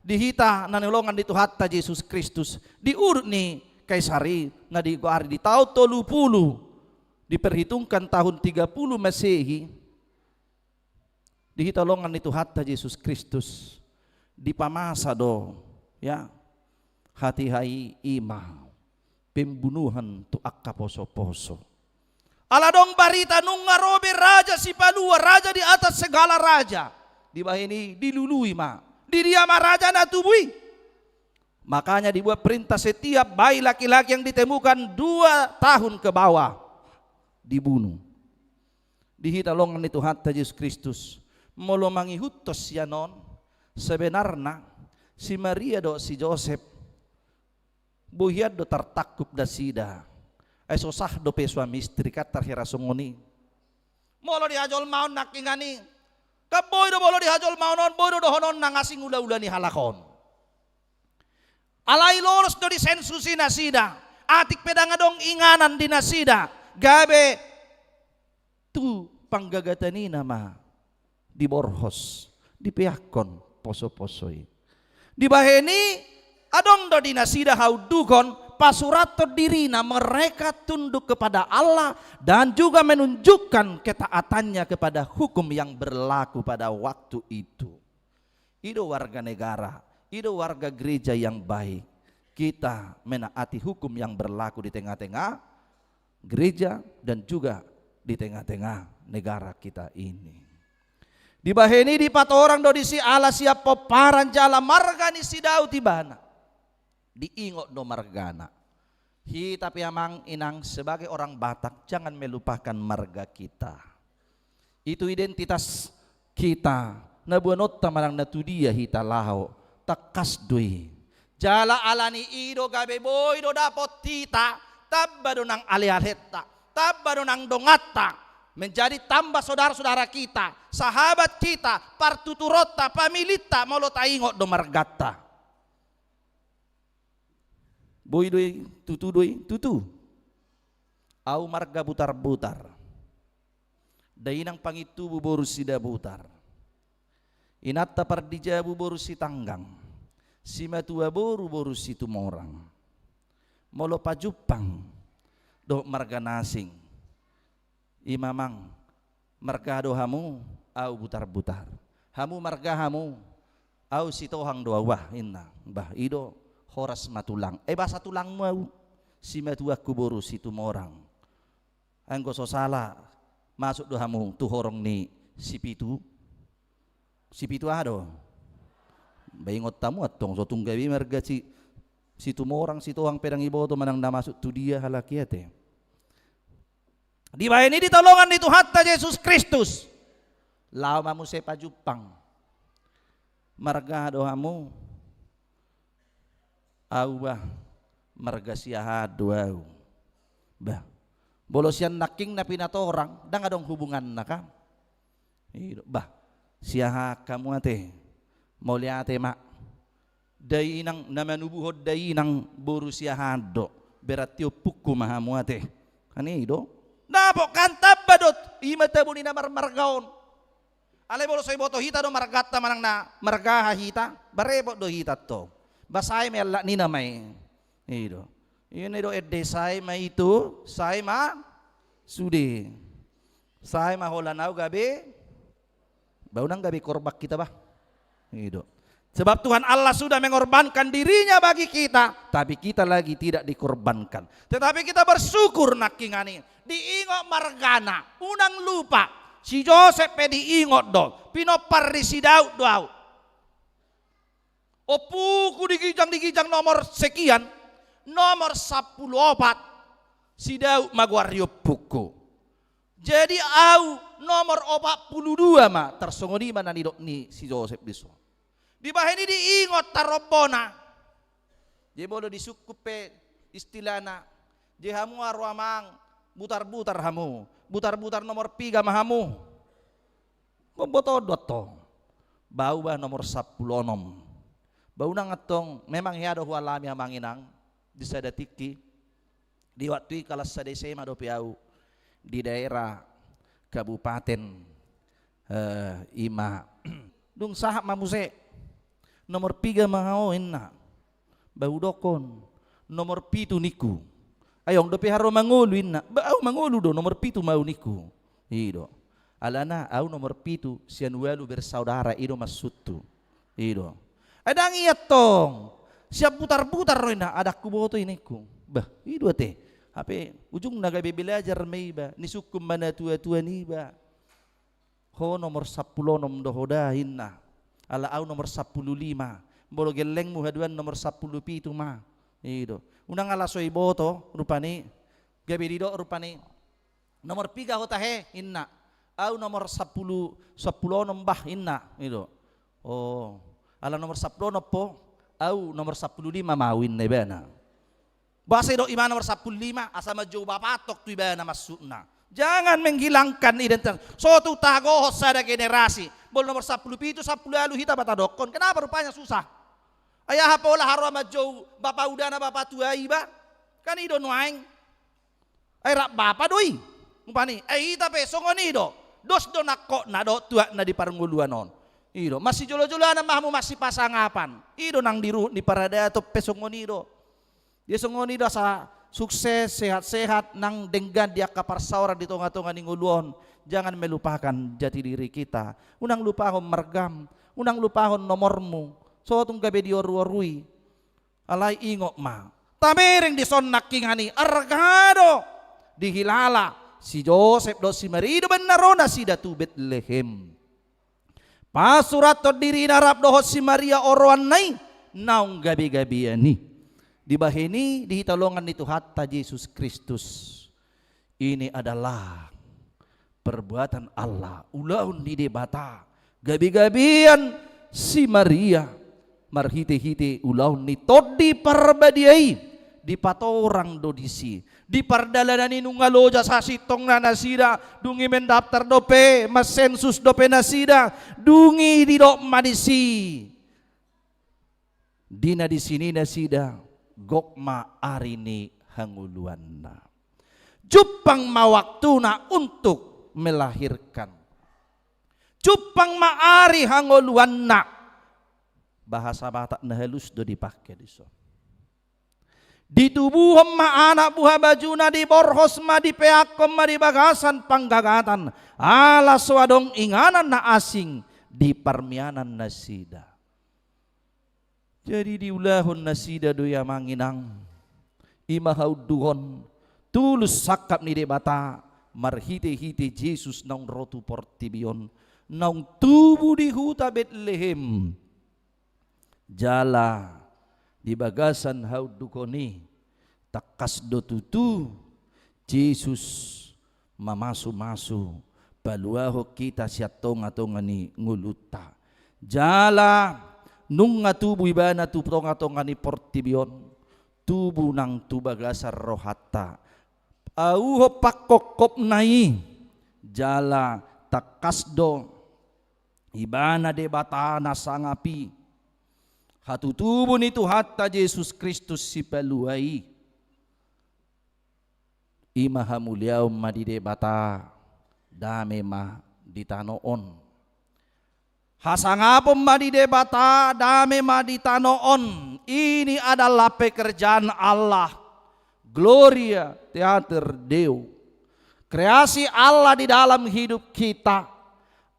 di hita na nilongan ni Tuhanta Jesus Kristus, di udut ni Kaisar i na digoari di taon tolu pulu, diperhitungkan tahun tiga pulu Masehi, di hita longan ni Tuhanta Jesus Kristus, dipamasa do, ya, hatiha i, i ma pembunuhan tu angka poso-poso. Ala adong barita nunga ro be raja sipalua, raja di atas segala raja. Dibahen i dilului ma. Di dia ma raja na tubu i? Makanya dibuat perintah, setiap bayi laki-laki yang ditemukan dua tahun ke bawah dibunuh. Di hita longan ni Tuhanta Jesus Kristus, molo mangihuthon sian on, sebenarna si Maria dohot si Josep, boi hian do tartangkup nasida. Ai so sah dope suami istri kan tarhira songon i. Molo di hajolmaon nangkiningan i, kan boi do molo di hajolmaon on, boi do dohonon nang asing ula-ula ni halak on. Alai lolos do disensusi nasida, atik pe ndang adong inganan di nasida, gabe tu panggagatan i nama diborhos, dipeakkon poso-poso i. Dibahen i, adong do di nasida haunduhon, pasurathon dirina, mereka tunduk kepada Allah dan juga menunjukkan ketaatannya kepada hukum yang berlaku pada waktu itu. I do warga negara, i do warga gereja yang baik. Kita menaati hukum yang berlaku di tengah-tengah gereja dan juga di tengah-tengah negara kita ini. Dibahen i dipatorang do disi ala sian pomparan jala marga ni si Daud ibana. Diingot do margana. Hita pe amang inang sebagai orang Batak, jangan melupakan marga kita. Itu identitas kita, na boanonta manang na tu dia hita laho, tangkas do i. Jala ala ni i do gabe boi do dapot hita, tamba do nang ale-alenta, tamba do nang donganta, menjadi tamba saudara-saudara kita, sahabat kita, partuturonta, pamilinta, molo taingot do marganta. Boi do i, tutu do i, tutu. Au marga Butarbutar. Dainang Pangintubu boru Sidabutar. Inanta Pardijabu boru Sitanggang. Simatua boru boru Situmorang. Molo pajumpang dohot marga na asing, i ma amang, marga do hamu, au Butarbutar. Hamu marga hamu, au Sitohang do au bah, inna. Bah, i do, horas ma tulang. Eh, boasa tulangmu au? Simatuangku boru Situmorang. Anggo so sala, masuk do hamu tu horong ni Sipitu? Sipitu aha do? Bah, ingot hamu antong, so tung gabe marga si, Situmorang, Sitohang pe ndang iboto manang na masuk tu dia halak i ate. Dibahen i di tolongan ni Tuhanta Jesus Kristus, laho ma muse pajumpang. Marga aha do hamu? Au bah, marga Siahaan do au. Bah, molo sian nangkin na pinatorang, ndang adong hubunganna kan? I do, bah, Siahaan hamu ate. Mauliate ma. Dainang, na manubuhon dainang boru Siahaan do. Berarti ompungku ma hamu ate. Kan i do. Dapot kan tamba do, i ma tabo ni na marmarga on. Alai molo so iboto hita do marganta manang na marga aha hita, barepot do hita antong. Bah, sae ma i, halak ni nama i. I do. I do ende, sae ma itu, sae ma sude. Sae ma holan au gabe, bah, unang gabe korban hita bah. I do. Sebab Tuhan Allah sudah mengorbankan dirinya bagi kita, tapi kita lagi tidak dikorbankan. Tetapi kita bersyukur nangkiningan i. Diingot margana, unang lupa. Si Josep pe diingot do, pinompar ni si Daud do au. Ompungku di ginjang, di ginjang nomor sekian, nomor sampulu opat, si Daud ma goar ni ompungku. Jadi au nomor opat pulu dua ma, tarsongon i ma na nidok ni si Josep dison. Dibahen i diingot tarombona. Jadi molo disungkun pe istilahna, jadi hamu haru amang, Butarbutar hamu. Butarbutar nomor piga ma hamu? Boboto do antong. Bah, au bah nomor sampulu onom. Bah, unang antong, memang hea do hualami amang inang, di sada tingki. Di waktu i kelas sada S M A dope au di daerah kabupaten, eh, i ma. Dung sahat ma muse, nomor piga ma ho inna. Bah, hudokkon, nomor pitu ningku. Ai adong dope haru mangolu inna. Bah, au mangolu do, nomor pitu ma au ningku. I do. Alana au nomor pitu sian ualu bersaudara, i do maksudhu. I do. Ai ndang i antong. Sian Butarbutar do inna, ndang huboto i ningku. Bah, i do ate. Hape ujungna gabe belajar ma iba, nisungkun ma natuatua niba. Ho nomor sampulu onom do ho da inna. Ala au nomor sampulu lima. Molo gellengmu haduan nomor sampulu pitu ma. I do. Unang ala so iboto rupani. Gabe didok rupani. Nomor piga ho tahe inna. Au nomor sampulu, sampulu onom bah inna. I do. Oh. Ala nomor sampulu onom ho, au nomor sampulu lima ma au inna ibana. Boasa didok ibana nomor sampulu lima, asa manjou bapantong tu ibana maksudna. Jangan menghilangkan identitas. So tung tagohon sada generasi. Molo nomor sampulu pitu, sampulu ualu hita ba tadokkon. Kenapa rupanya susah? Ai aha pola haroa manjou bapa udana bapa tua iba? Kan i do nuaeng. Ai rap bapa do i. Umpani, ai hita pe songon i do. Dos do nangkokna dohot tuakna di parngoluan on. I do, masijolojoloan ma hamu masipasangapan. I do nang di ruhut ni paradaton pe songon i do. Dia songon i do asa sukses, sehat-sehat, nang denggan di angka parsaoran di tonga-tonga ni ngolu on. Jangan melupakan jati diri kita. Unang lupahon margam, unang lupahon nomormu. So tung gabe dioru-orui. Alai ingot ma, tabereng dison nangkiningan i, arga do dihilala si Josep dohot si Maria, i do umbahen na ro nasida tu Betlehem. Pasurathon dirina rap dohot si Maria oroanna i, naung gabe-gabean i. Dibahen i di hita longan ni Tuhanta Jesus Kristus. Ini adalah perbuatan Allah, ulaon ni Debata, gabe-gabean si Maria, marhite-hite ulaon ni Tondi Parbadia i, dipatorang do disi. Di pardalanan i nunga loja sasintongna nasida, dung i mendaftar dope, mensensus dope nasida, dung i didok ma disi. Di na disi ni nasida, gok ma ari ni hangoluanna. Jumpang ma waktuna untuk melahirkan. Jumpang ma ari hangoluanna. Bahasa Batak na halus do dipangke dison. Ditubuhon ma anak buha bajuna, diborhos ma, dipeakhon ma di bagasan panggagatan. Ala so adong inganan na asing di parmianan nasida. Jadi diulahon nasida do i, amang inang, i ma haunduhon, tulus sangkap ni Debata marhite-hite Jesus naung ro tu portibi on, naung tubu di huta Betlehem. Jala di bagasan haunduhon i, tangkas do tutu Jesus mamasu-masu paluahon hita sian tonga-tonga ni ngolunta. Jala nunga tubu ibana tu tonga-tonga ni portibi on, tubu nang tu bagasan rohanta. Auhon pangkophopna i, jala tangkas do ibana Debata na sangap i. Hatutubu ni Tuhanta Jesus Kristus Sipalua i. I ma hamuliaon ma di Debata, dame ma di tano on. Hasangapon ma di Debata, dame ma di tano on. Ini adalah pekerjaan Allah. Gloria Teater Deo. Kreasi Allah di dalam hidup kita.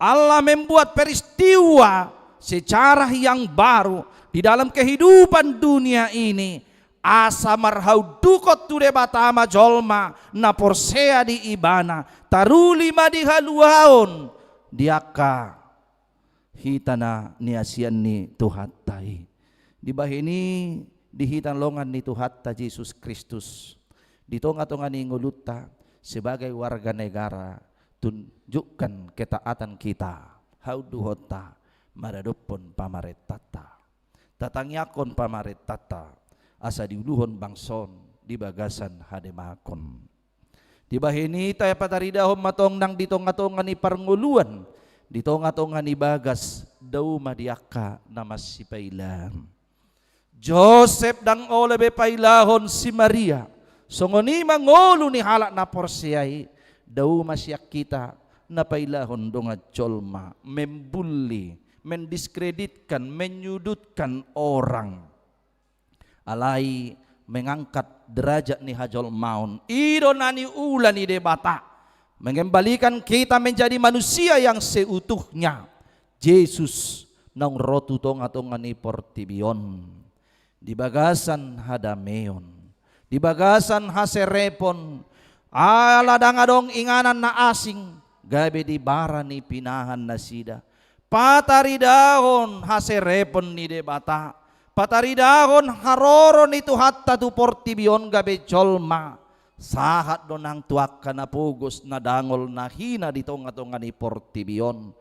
Allah membuat peristiwa sejarah yang baru di dalam kehidupan dunia ini. Asa marhaunduhon tu Debata ma jolma na porsea di ibana, taruli ma di haluaon di angka hita na niasian ni Tuhanta i. Dibahen i di hita longan ni Tuhanta Jesus Kristus, di tonga-tonga ni ngolunta sebagai warga negara, tunjukkan ketaatan kita, haunduhonta maradophon pamarentanta. Tatangiangkon pamarentanta, asa diuluhon bangso on di bagasan hademaon. Dibahen i tong pataridahon ma tong nang di tonga-tonga ni parngoluan, di tonga-tonga ni bagas, dao ma di angka na masipailaan. Josep ndang olo be pailahon si Maria, songon i ma ngolu ni halak na porsea i, dao ma sian hita na pailahon dongan jolma, membuli, mendiskreditkan, menyudutkan orang. Alai mengangkat derajat ni hajolmaon. I do na niula ni Debata. Mengembalikan kita menjadi manusia yang seutuhnya. Jesus naung ro tu tonga-tonga ni portibi on. Di bagasan hadameon. Di bagasan haserepon. Ala ndang adong inganan na asing. Gabe dibara ni pinahan nasida. Pataridahon haserepon ni Debata, pataridahon haroro ni Tuhanta tu portibi on gabe jolma, sahat do nang tu angka na pogos na dangol na hina di tonga-tonga ni portibi on.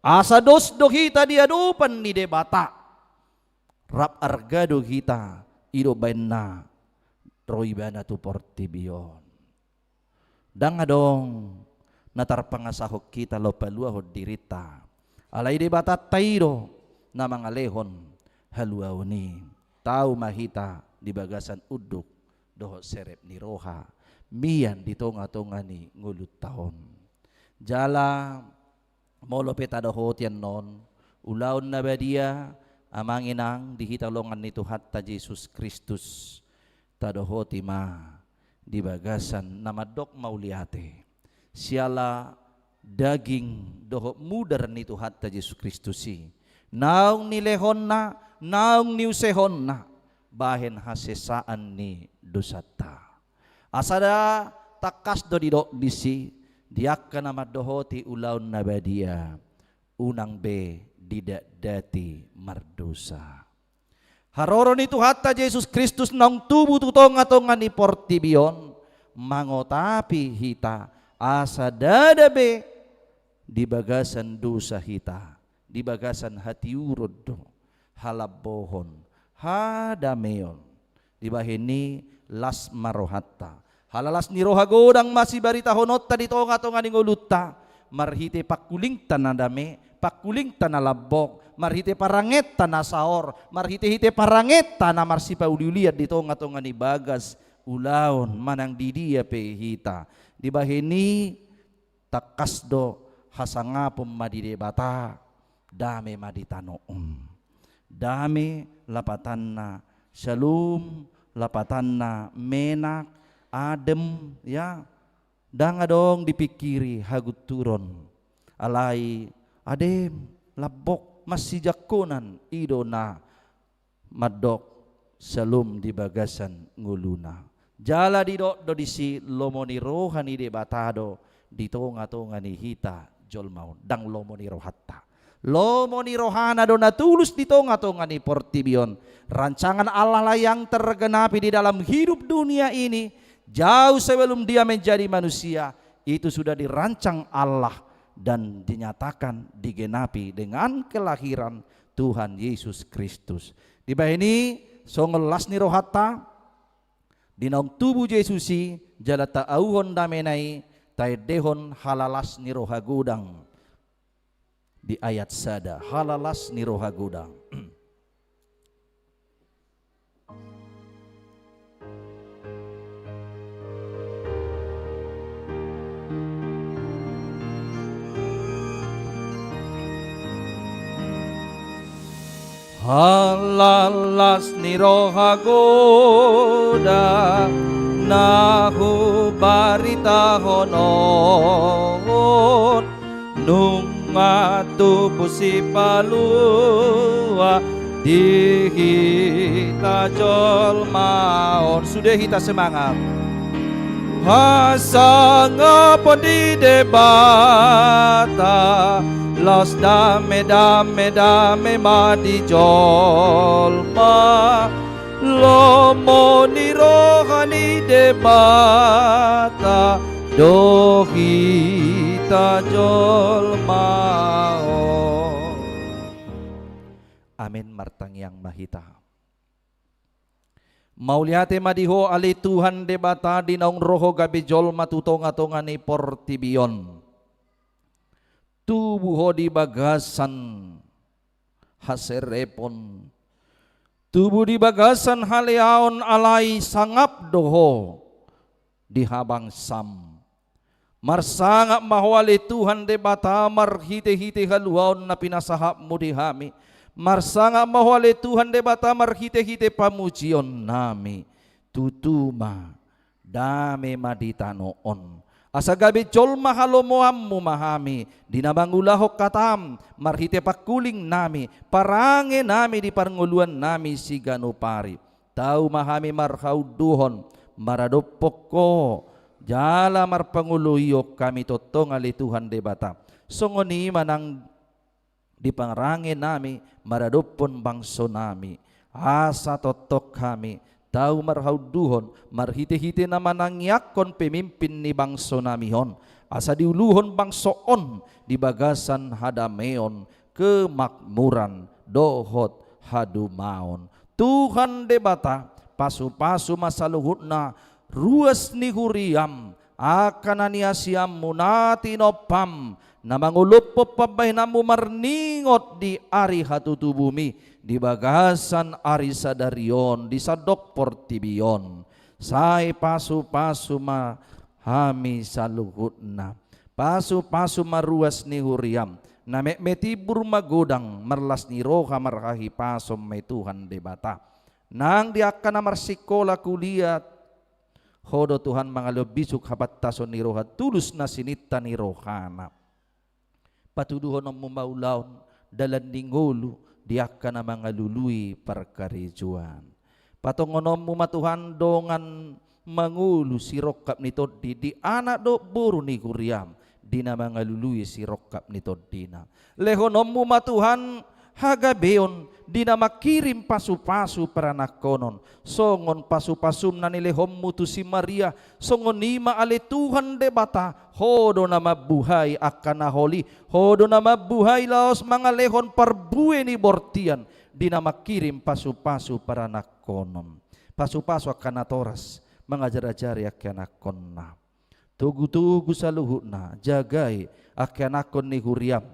Asa dos do hita di adopan ni Debata, rap arga do hita, i do baenna ro ibana tu portibi on. Ndang adong na tarpangasahon hita laho paluahon dirinta. Alai Debatanta i do na mangalehon haluaon i. Tau ma hita di bagasan unduk dohot serep ni roha, mian di tonga-tonga ni ngolunta on. Jala molo pe tadohoti annon ulaon na badia, amang inang, di hita longan ni Tuhanta Jesus Kristus, tadohoti ma di bagasan na mandok mauliate siala daging dohot mudar ni Tuhanta Jesus Kristus i, naung nilehonna, naung niusehonna bahen hasesaan ni dosanta. Asa da tangkas do didok disi di angka na mandohoti ulaon na badia, unang be didatdati mardosa. Haroro ni Tuhanta Jesus Kristus naung tubu tu tonga-tonga ni portibi on mangotapi hita, asa ndada be di bagasan dosa hita, di bagasan hatiuron do, halambohon, hadameon. Dibahen i las ma rohanta. Halalas ni roha godang ma sibaritahononta di tonga-tonga ni ngolunta, marhite pangkulingta na dame, pangkulingta na lambok, marhite parangenta na saor, marhite-hite parangenta na marsipauliulian di tonga-tonga ni bagas ulaon manang di dia pe hita. Dibahen i tangkas do hasangapon ma di Debata, dame ma di tano on. Dame lapatanna, syalom lapatanna, menak, adem, ya. Ndang adong dipingkiri hagunturon. Alai adem, lambok, marsijangkonan, i do na mandok syalom di bagasan ngoluna. Jala didok do disi lomo ni roha ni Debata do di tonga-tonga ni hita jolma on, ndang lomo ni rohanta. Lomo ni rohana do na tulus di tonga-tonga ni portibi on. Rancangan Allah lah yang tergenapi di dalam hidup dunia ini, jauh sebelum dia menjadi manusia, itu sudah dirancang Allah dan dinyatakan, digenapi dengan kelahiran Tuhan Yesus Kristus. Dibahen i, songon las ni rohanta, di naung tubu Jesus i, jala taauhon damena i, taendehon halalas ni roha godang. Di ayat sada, halalas ni roha godang. Halalas ni roha godang na hubaritahon on, nunga tubu Sipalua di hita jolma on. Sude hita semangat. Hasangapon di Debata, las dame, dame, dame ma di jolma. Lomo ni roha ni Debata do hita jolma on. Amen. Martangiang ma hita. Mauliate ma di Ho ale Tuhan Debata, di naung ro Ho gabe jolma tu tonga-tonga ni portibi on. Tubu Ho di bagasan haserepon. Tubu di bagasan haleaon, alai sangap do Ho di habangsam. Marsangap ma Ho ale Tuhan Debata marhite-hite haluaon na pinasahatMu di hami. Marsangap ma Ho ale Tuhan Debata marhite-hite pamujionnami. Tutu ma, dame ma di tano on. Asa gabe jolma halomoanMu ma hami, di na mangulahon hataM, marhite pangkulingnami, parangenami di parngoluannami siganup ari. Tau ma hami marhaunduhon maradophon Ho, jala marpangoloion hami tongtong ale Tuhan Debata. Songon i ma nang di parangenami maradophon bangsonami. Asa tongtong hami tau marhaunduhon marhite-hite na manangiangkon pemimpin ni bangsonami on. Asa diuluhon bangso on di bagasan hadameon, kemakmuran dohot hadumaon. Tuhan Debata, pasu-pasu ma saluhutna ruas ni huriaM, angka na niasianmu, na tinompam, na mangolophon pambahenanmu marningot di ari hatutubumi, di bagasan ari sadari on, di sandok portibi on. Sai pasupasu ma hami saluhutna. Pasupasu ma ruas ni huriam, na metmet timbur magodang, marlas ni roha, marhahipason ma i Tuhan Debata. Nang di angka na marsikola kuliah, Ho do Tuhan mangalehon bisuk hapantason ni roha, tulus na sininta ni rohana. Patuduhononmu ma ulaon, dalan ni ngolu, di angka na mangalului parkarejoan. Patongononmu ma Tuhan dongan mangolu sirongkap ni tondi, di anak dohot boru ni huriam, di na mangalului sirongkap ni tondina. Lehononmu ma Tuhan hagabeon, di na mangkirim pasupasu paranakhonon, songon pasupasum na nilehonmu tu si Maria, songon i ma ale Tuhan Debata, Ho do na mambuhai angka na holi, Ho do na mambuhai laos mangalehon parbue ni bortian, di na mangkirim pasupasu paranakhonon. Pasupasu angka natoras, mangajarajari angka anakhonna. Togutogu saluhutna, jagai angka anakhon ni huriam.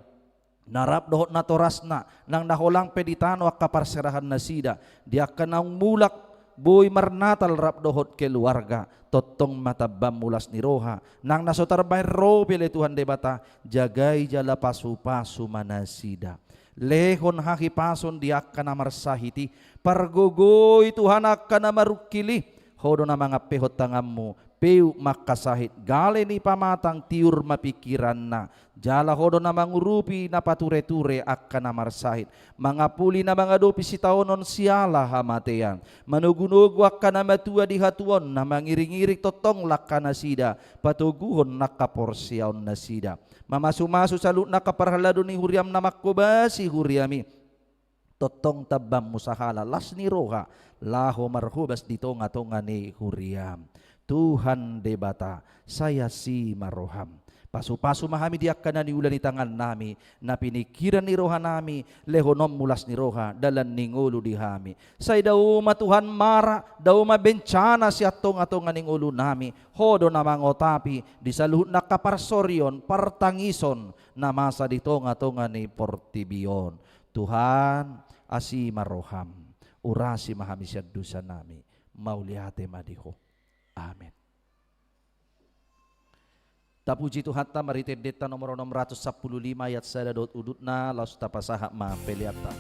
Na rap dohot natorasna, nang na holang pe di tano angka parserahan nasida, di angka naung mulak boi marnatal rap dohot keluarga, tongtong ma tambammu las ni roha, nang na so tarbahen ro pe ale Tuhan Debata, jagai jala pasupasu ma nasida. Lehon hahipason di angka na marsahit i, pargogoi Tuhan angka na marungkil i, Ho do na mangampehon tanganmu, peu ma angka sahit, gale ni pamatang tiur ma pingkiranna, jala Ho do na mangurupi na patureture angka na marsahit, mangapuli na mangadopi sitaonon siala hamatean, manogunogu angka na matua di hatuaonna, mangiringiring tongtong langka nasida, patoguhon angka porseaon nasida. Mamasumasu saluhutna angka parhalado ni huriam na manghobasi huriam i. Tongtong tambammu sahala las ni roha, laho marhobas di tongatonga ni huriam. Tuhan Debata, sai asi ma roham. Pasupasu ma hami di angka na niula ni tangannami, na piningkiran ni rohanami, lehononmu las ni roha, dalan ni ngolu di hami. Sai dao ma Tuhan mara, dao ma bencana sian tongatonga ni ngolunami, Ho do na mangotapi, di saluhut angka parsorion, partangison, na masa di tongatonga ni portibi on. Tuhan, asi ma roham, urasi ma hami sian dosanami, mauliate ma di Ho. Amen. Tapuji Tuhanta, marhite endenta nomor onom ratus sampulu lima ayat sada dohot udutna, laos tapasahat ma peleanta.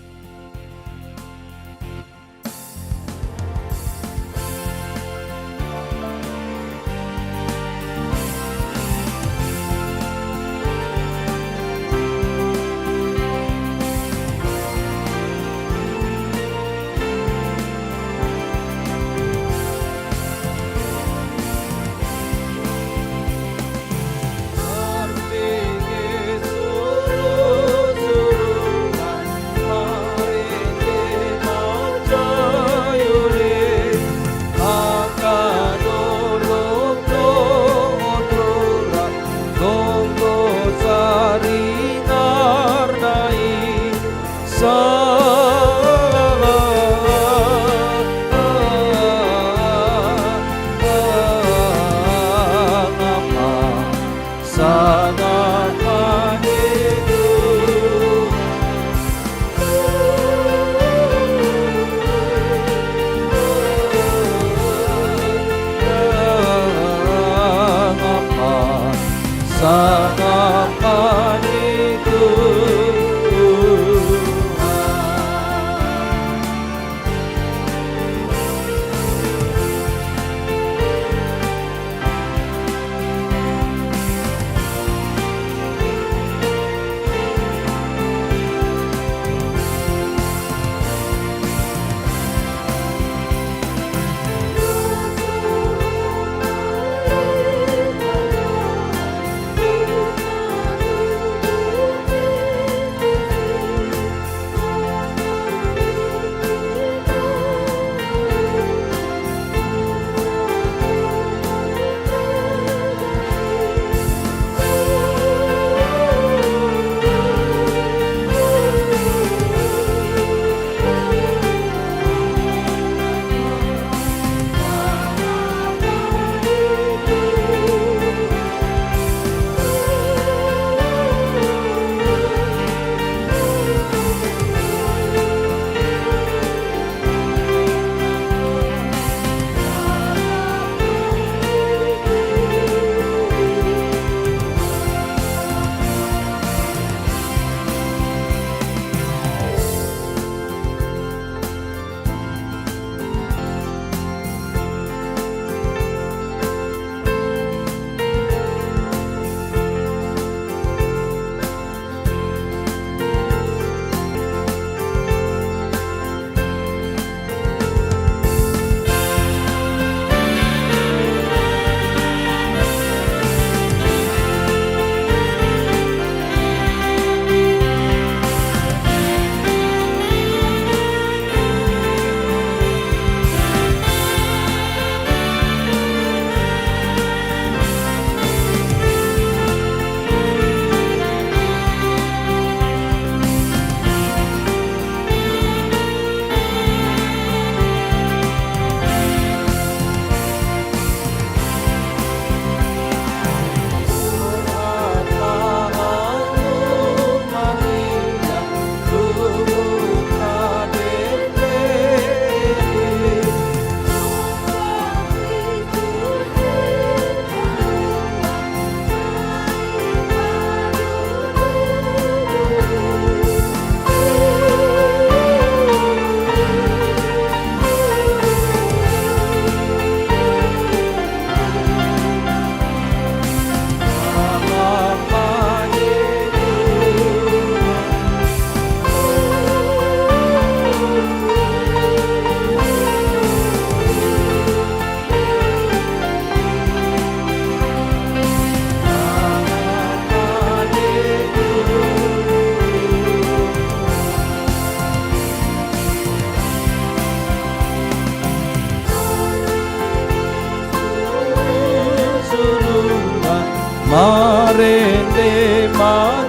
Marende manjajuli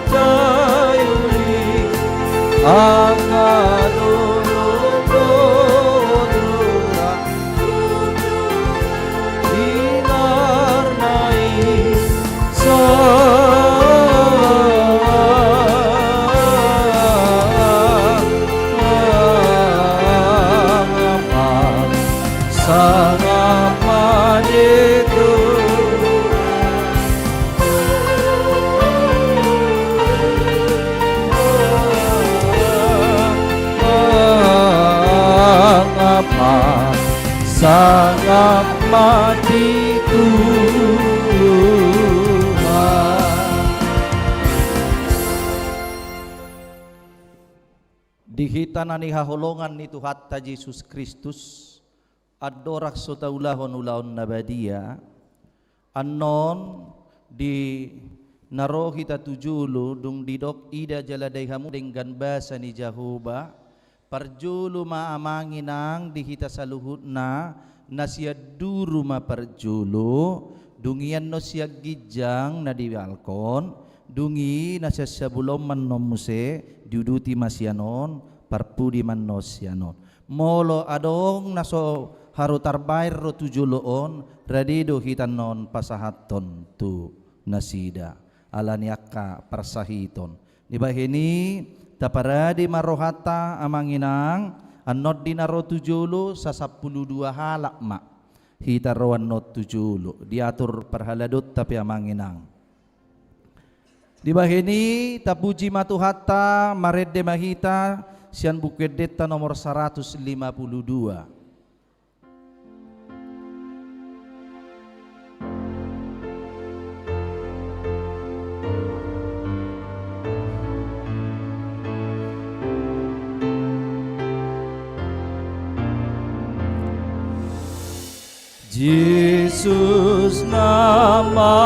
angka dolok-dolok ra, inarna i sangap ma, sangap ma di Tuhan. Sangap ma, sangap ma di Tuhan. Di hita na nihaholongan ni Tuhanta Jesus Kristus, andorang so taulahon ulaon na badia, annon di na ro hita tu jolo, dung didok ida jala dai hamu denggan basa ni Jahowa, parjolo ma amang inang di hita saluhutna, na sian duru ma parjolo, dung i annon sian ginjang na dialkon, dung i na sian siabulon ma annon muse, diuduti ma sian on, parpudi ma annon sian on. Molo adong na so haru tarbaen ro tu jolo on, rade do hita annon pasahathon tu nasida. Ala ni angka parsahiton. Dibahen i, taparade ma rohanta amang inang, annon di na ro tu jolo sasampulu dua halak ma. Hita ro annon tu jolo, diatur parhaladonta pe amang inang. Dibahen i, tapuji ma Tuhanta, marende ma hita, sian Buku Endenta nomor saratus lima pulu dua. Jesus na mamursan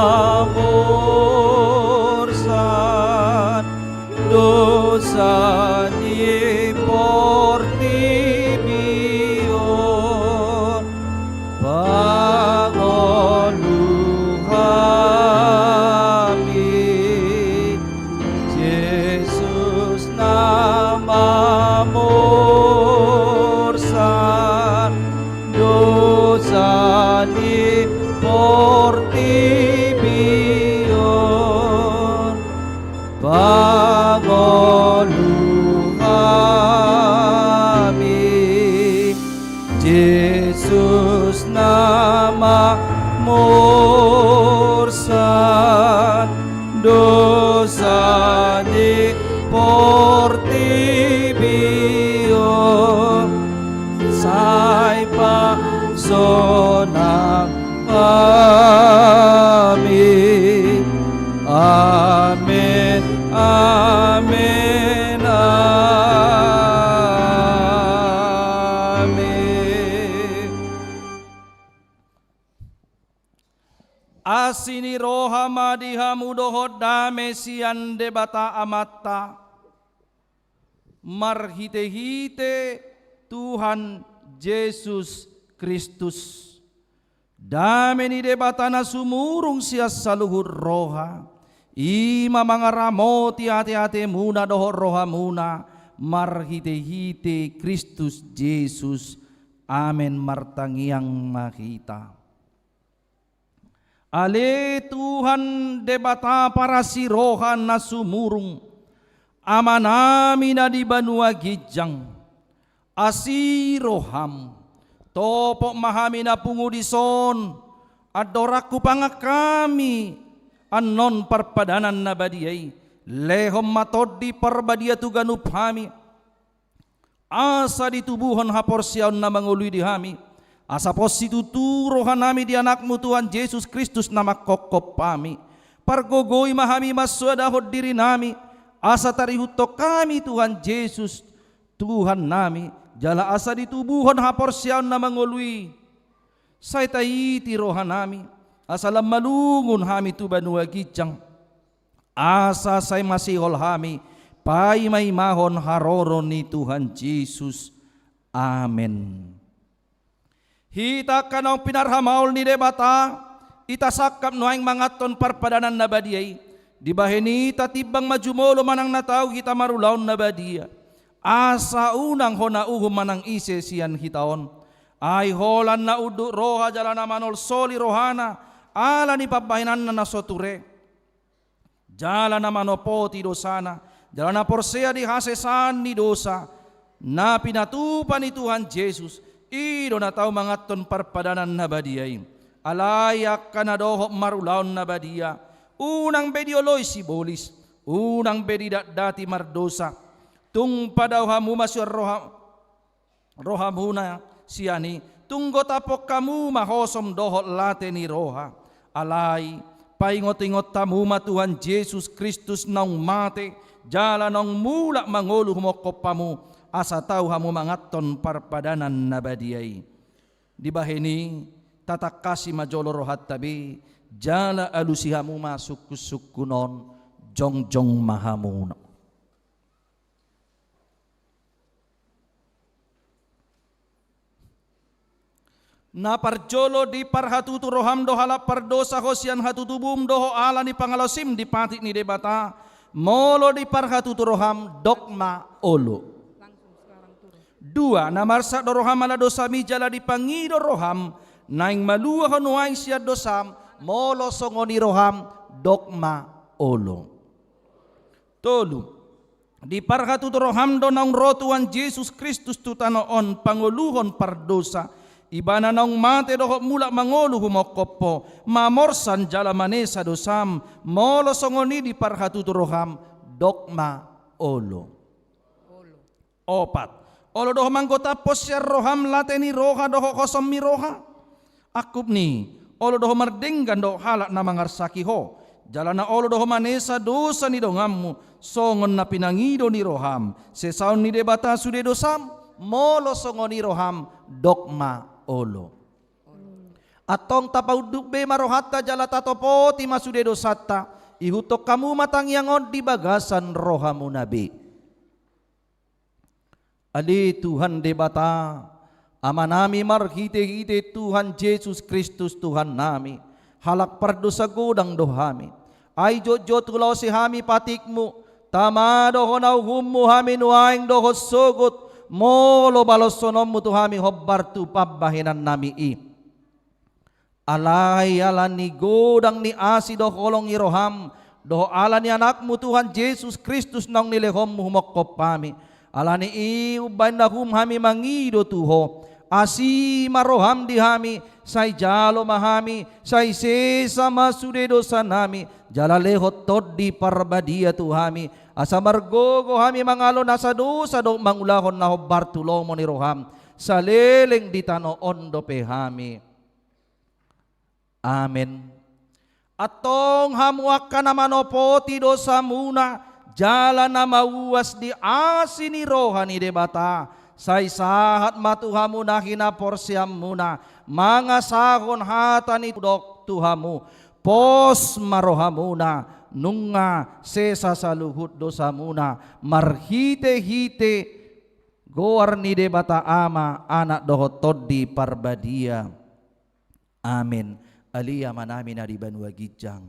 dosa ni portibi on, pangolu hami. Jesus na mamursan dosa ni portibi on, pangolu hami. Jesus na mamursan dosa ni portibi on, sai pasonang hami. Amen, amen, amen. Asi ni roha ma di hamu dohot dame sian Debata Amanta, marhitehite Tuhan Jesus Kristus. Dame ni Debata na sumurung sian saluhut roha, i ma mangaramoti ateatemuna dohot rohamuna, marhitehite Kristus Jesus. Amen. Martangiang ma hita. Ale Tuhan Debata parasi roha na sumurung, Amanami na di banua ginjang, asi roham, topot ma hami na pungu dison, andorang hupangan hami annon parpadanan na badia i, lehon ma Tondi Parbadia tu ganup hami, asa ditubuhon haporseaon na mangolu i di hami, asa pos situtu rohanami di Anakmu Tuhan Jesus Kristus na manghophop hami. Pargogoi ma hami mansoadahon dirinami, asa tarihuthon hami Tuhan Jesus, Tuhannami, jala asa ditubuhon haporseaon na mangolu i. Sai taiti rohanami, asa lam malungun hami tu banua ginjang, asa sai masihol hami paimaimahon haroro ni Tuhan Jesus. Amen. Hita angka naung pinarhamaol ni Debata, Hita sangkap nuaeng manganhon parpadanan na badia i. Dibahen i tatimbang ma jumolo manang na tau hita marulaon na badia. Asa unang hona uhum manang ise sian hita on. Ai holan na unduk roha jala na manolsoli rohana, ala ni pambahenanna na so ture. Jala na manopoti dosana, jala na porsea di hasesaan ni dosa, na pinatupa ni Tuhan Jesus, i do na tau manganhon parpadanan na badia i. Alai angka na dohot marulaon na badia, unang be dioloi sibolis, unang be didatdati mardosa. Tung padao hamu ma sian roha, rohamuna sian i, tung gotaphon hamu ma hosom dohot late ni roha. Alai, paingot-ingot hamu ma Tuhan Jesus Kristus naung mate, jala naung mulak mangolu humongkop hamu, asa tau hamu manganhon parpadanan na badia i. Dibahen i, tatangkasi ma jolo rohanta be, jala alusi hamu ma sungkun-sungkun on, jongjong ma hamu. Na parjolo diparhatutu roham do halak pardosa ho sian hatutubum dohot ala ni pangalaosim di patik ni Debata, molo diparhatutu roham dok ma olo. Dua, na marsak do roham ala dosami jala dipangido roham, naeng malua ho nuaeng sian dosam, molo songon i roham dok ma olo. Tolu, diparhatutu roham do naung ro Tuhan Jesus Kristus tu tano on pangoluhon pardosa, ibana naung mate dohot mulak mangolu humongkop ho, mamorsan jala manesa dosam, molo songon i diparhatutu roham, dok ma olo. Opat, olo do ho manggotaphon sian roham late ni roha dohot hosom ni roha. Angkup ni, olo do ho mardenggan dohot halak na mangarsaki ho, jala na olo do ho manesa dosa ni donganmu, songon na pinangido ni roham, sesaon ni Debata sude dosam, molo songon i roham, dok ma olo. Antong tapaunduk be ma rohanta jala tatopoti ma sude dosanta, ihuthon hamu ma tangiang on di bagasan rohamuna be. Ale Tuhan Debata, Amanami marhite-hite Tuhan Jesus Kristus Tuhannami, halak pardosa godang do hami. Ai jotjot hulaosi hami patikmu, tama do hona uhummu hami nuaeng dohot sogot, molo baloshononmu tu hami hombar tu pambahenannami i. Alai ala ni godang ni asi dohot holong ni roham, dohot ala ni Anakmu Tuhan Jesus Kristus naung nilehonmu humongkop hami. Ala ni i umbahen na uhum hami mangido tu Ho, asi ma roham di hami, sai jalo ma hami, sai sesa ma sude dosanami, jala lehon Tondi Parbadia tu hami, asa margogo hami mangalo nasa dosa dohot mangulahon na hombar tu lomo ni roham, saleleng di tano on dope hami. Amen. Antong hamu angka na manopoti dosamuna, jala na mauas di asi ni roha ni Debata, sai sahat ma tu hamu na hinaporseamuna, mangasahon hata ni hudok tu hamu, pos ma rohamuna, nunga sesa saluhut dosamuna, marhite-hite goar ni Debata Ama, Anak dohot Tondi Parbadia. Amen. Ale Amanami na di banua ginjang,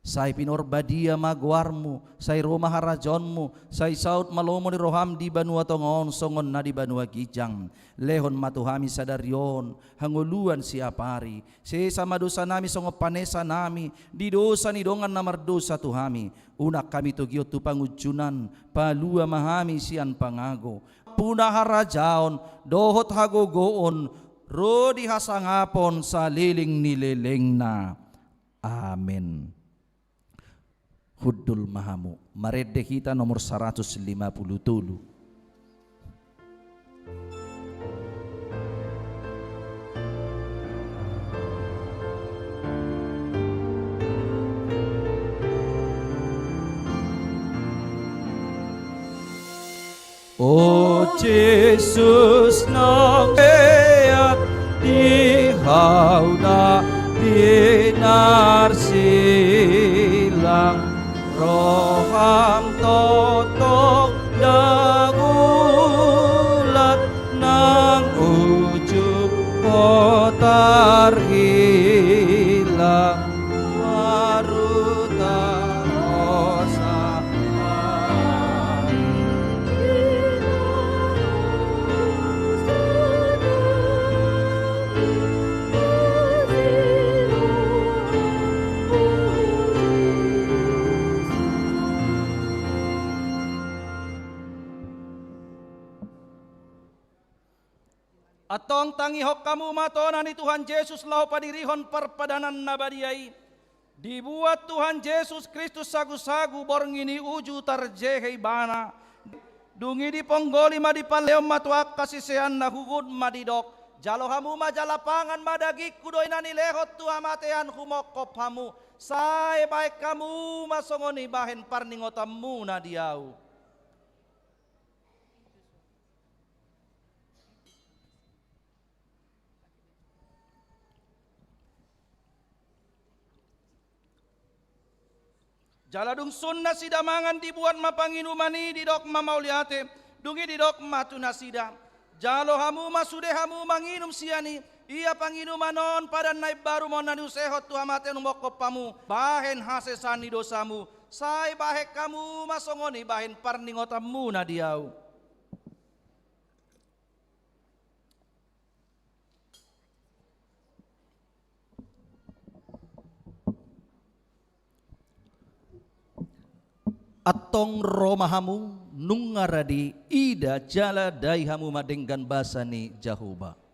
sai pinarbadia ma goarmu, sai ro ma harajaonmu, sai saut ma lomo ni roham di banua tonga on songon na di banua ginjang. Lehon ma tu hami sadari on hangoluan siapari. Sesa ma dosanami songon panesanami di dosa ni dongan na mardosa tu hami. Unang hami togihon tu pangunjunan, palua ma hami sian pangago. Ampuna harajaon dohot hagogoon, ro di hasangapon saleleng ni lelengna. Amen. Hundul ma hamu. Marende hita nomor saratus lima pulu tolu. O Jesus, naung seat di hau na pinarsilang, roham tongtong ndang ulat nang ujung ho tarhilang. Antong tangihon hamu ma tona ni Tuhan Jesus laho padirihon parpadanan na badia i. Dibuat Tuhan Jesus Kristus sagusagu borngin i uju tarjehe ibana. Dung i diponggoli ma, dipalehon ma tu angka siseanna, huhut ma didok: Jalo hamu ma jala pangan ma, dagingku do i na nilehon tu hamatean humongkop hamu. Sai bahen hamu ma songon i bahen parningotanmuna di ahu. Jala dung sun nasida mangan, dibuat ma panginuman i, didok ma mauliate, dung i didok ma tu nasida: Jalo hamu ma sude hamu manginum sian i, ia panginuman on padan na imbaru ma on na niusehon tu hamatean humongkop hamu bahen hasesaan ni dosamu. Sai bahen hamu ma songon i bahen parningotanmuna di ahu. Antong ro ma hamu, nunga rade, ida jala dai hamu ma denggan basa ni Jahowa.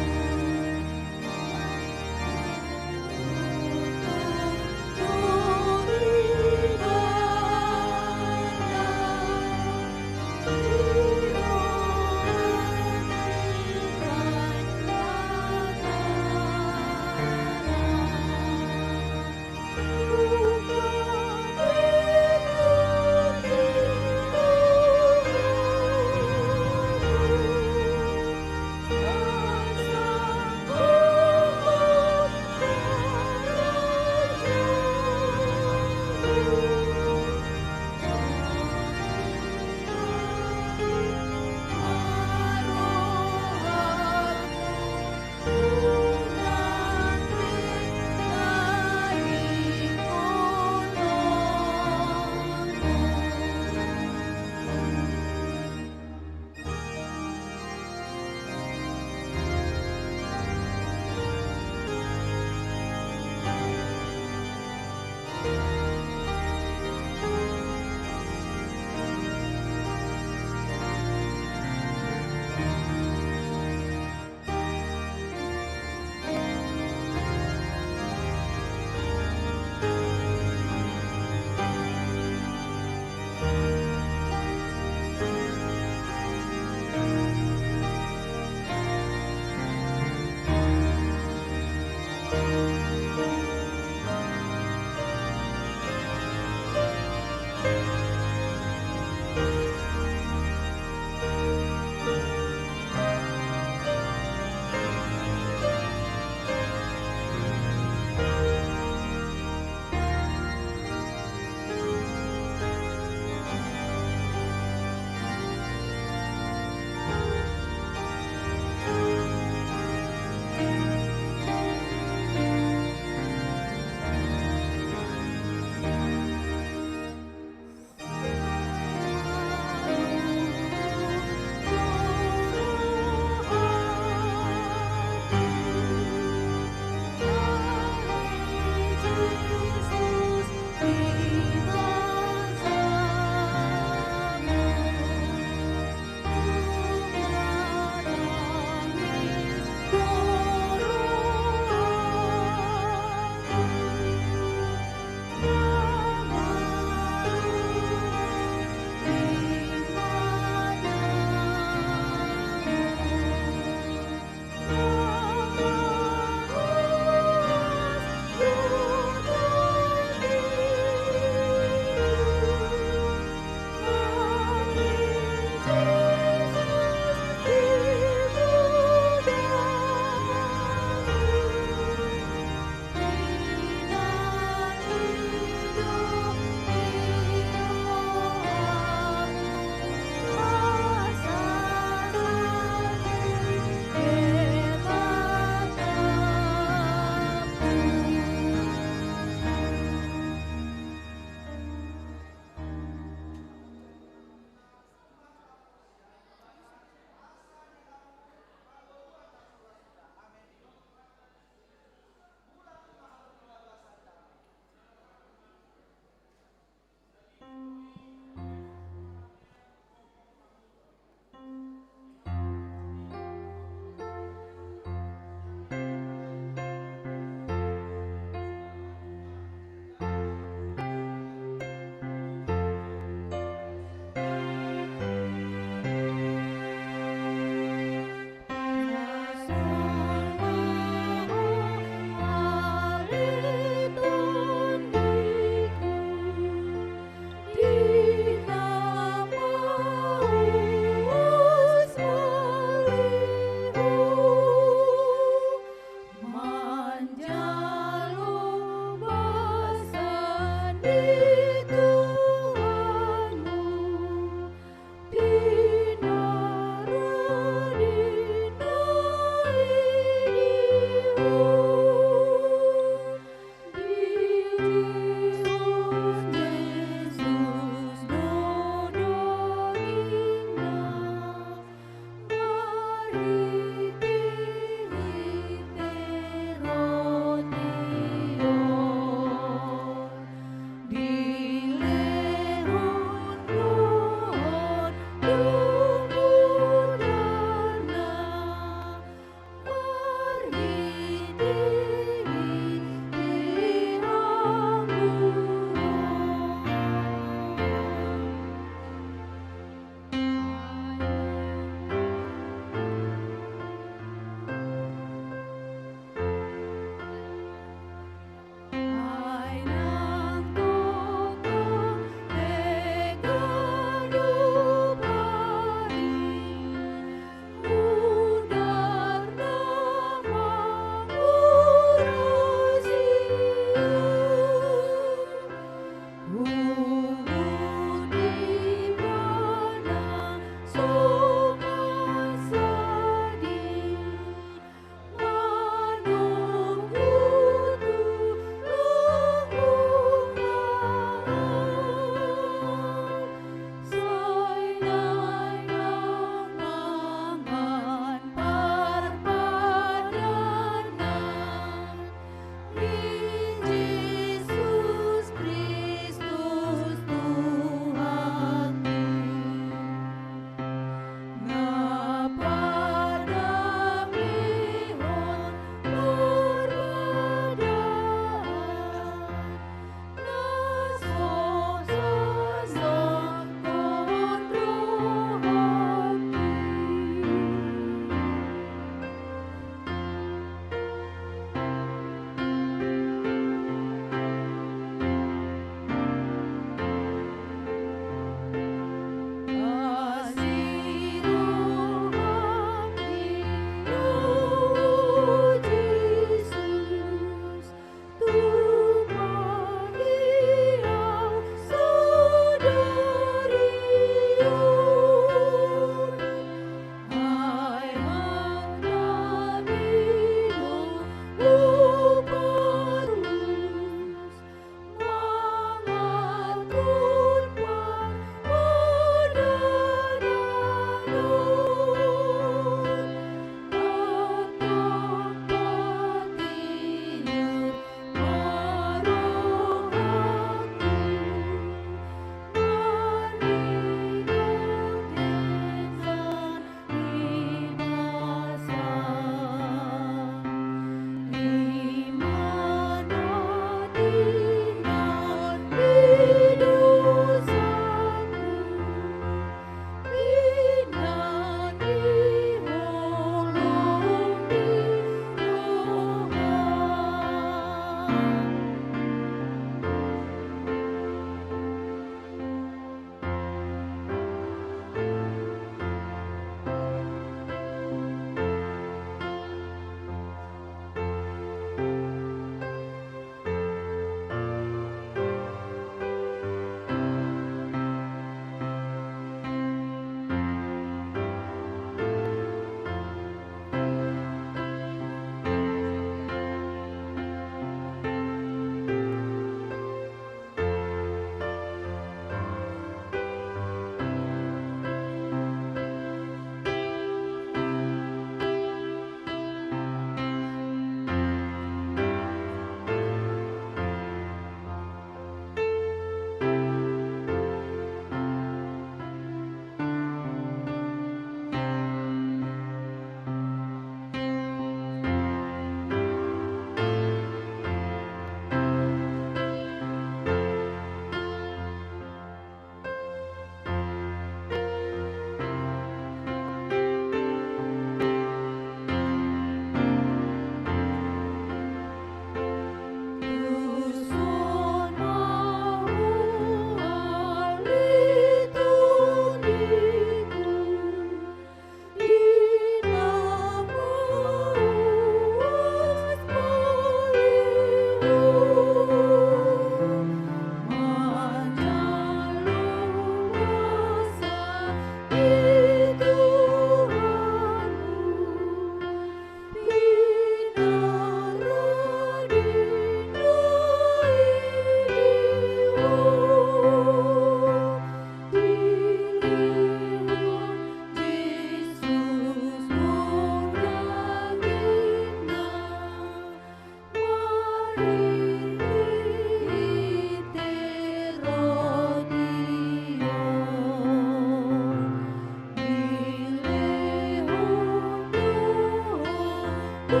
Satu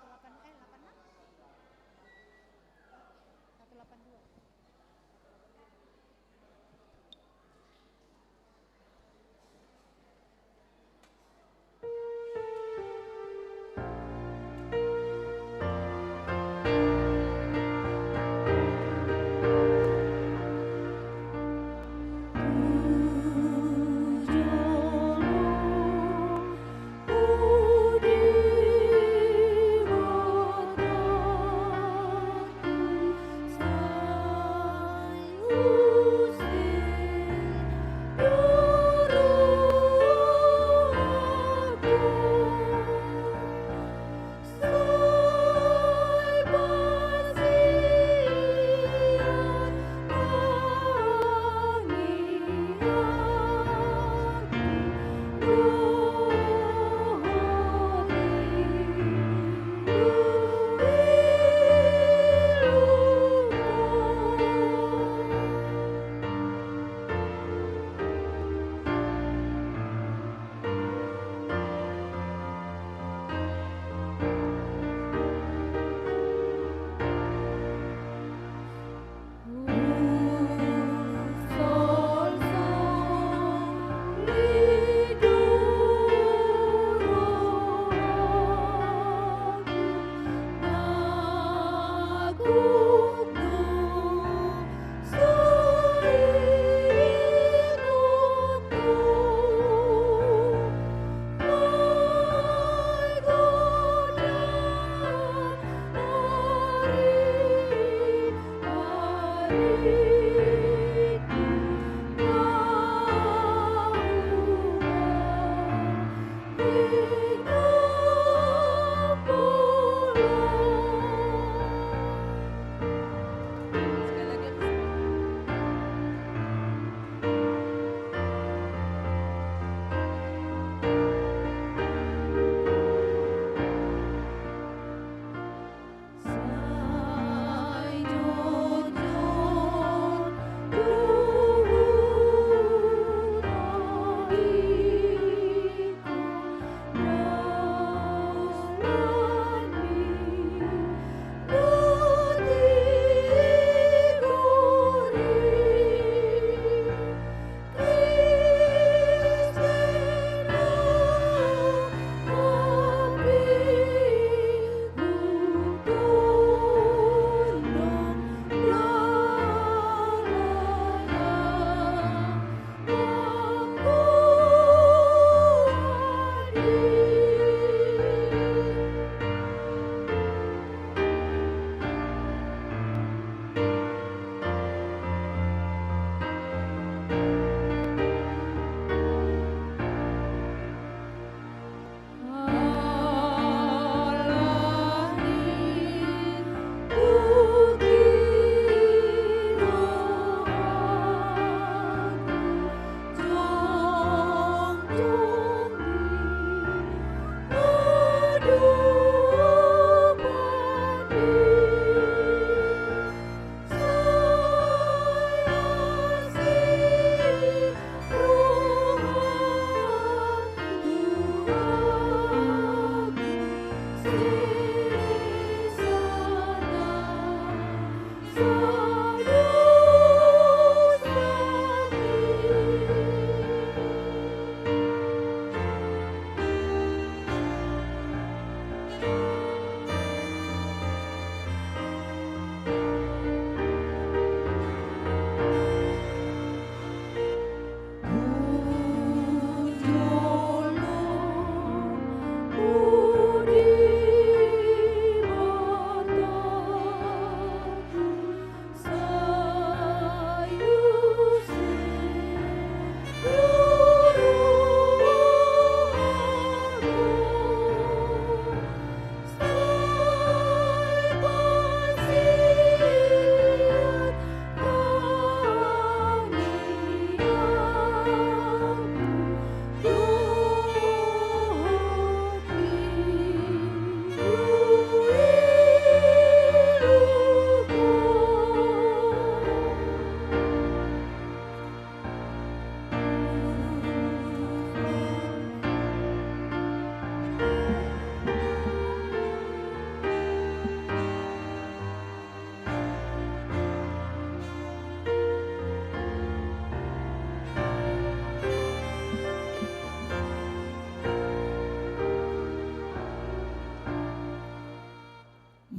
delapan, eh, delapan enam? Satu delapan dua.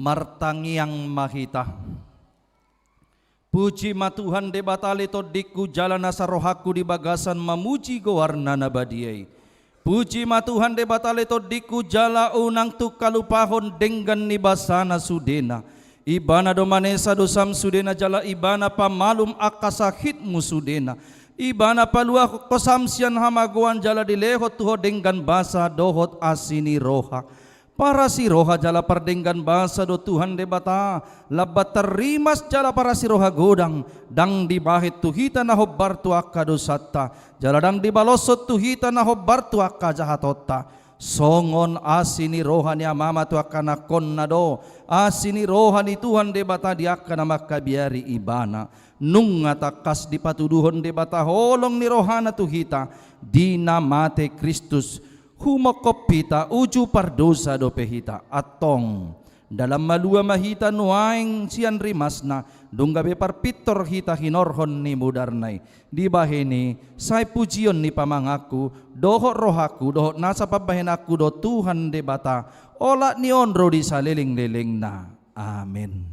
Martangiang ma hita. Puji ma Tuhan Debata ale tondingku jala nasa rohangku di bagasan mamuji goarna na badia i. Puji ma Tuhan Debata ale tondingku jala unang tung halupahon denggan ni basana sudena. Ibana do manesa dosam sudena jala ibana pamalum angka sahitmu sudena. Ibana paluahon hosam sian hamagoan jala dilehon tu ho denggan basa dohot asi ni roha. Parasi roha jala pardenggan basa do Tuhan Debata, lambat tarrimas jala parasi roha godang, ndang dibahen tu hita na hombar tu angka dosanta, jala ndang dibaloshon tu hita na hombar tu angka jahatonta. Songon asi ni roha ni Amama tu angka anakkonna do asi ni roha ni Tuhan Debata di angka na mangkabiari Ibana. Nunga tangkas dipatuduhon Debata holong ni rohana tu hita di na mate Kristus. Humongkop hita uju pardosa dope hita. Antong, dalan malua ma hita nuaeng sian rimasna, dung gabe parpintor hita hinorhon ni mudarna i. Dibahen i, sai pujion ni pamanganku, dohot rohangku, dohot nasa pambahenanku do Tuhan Debata, olat ni on ro di salelenglelengna. Amen.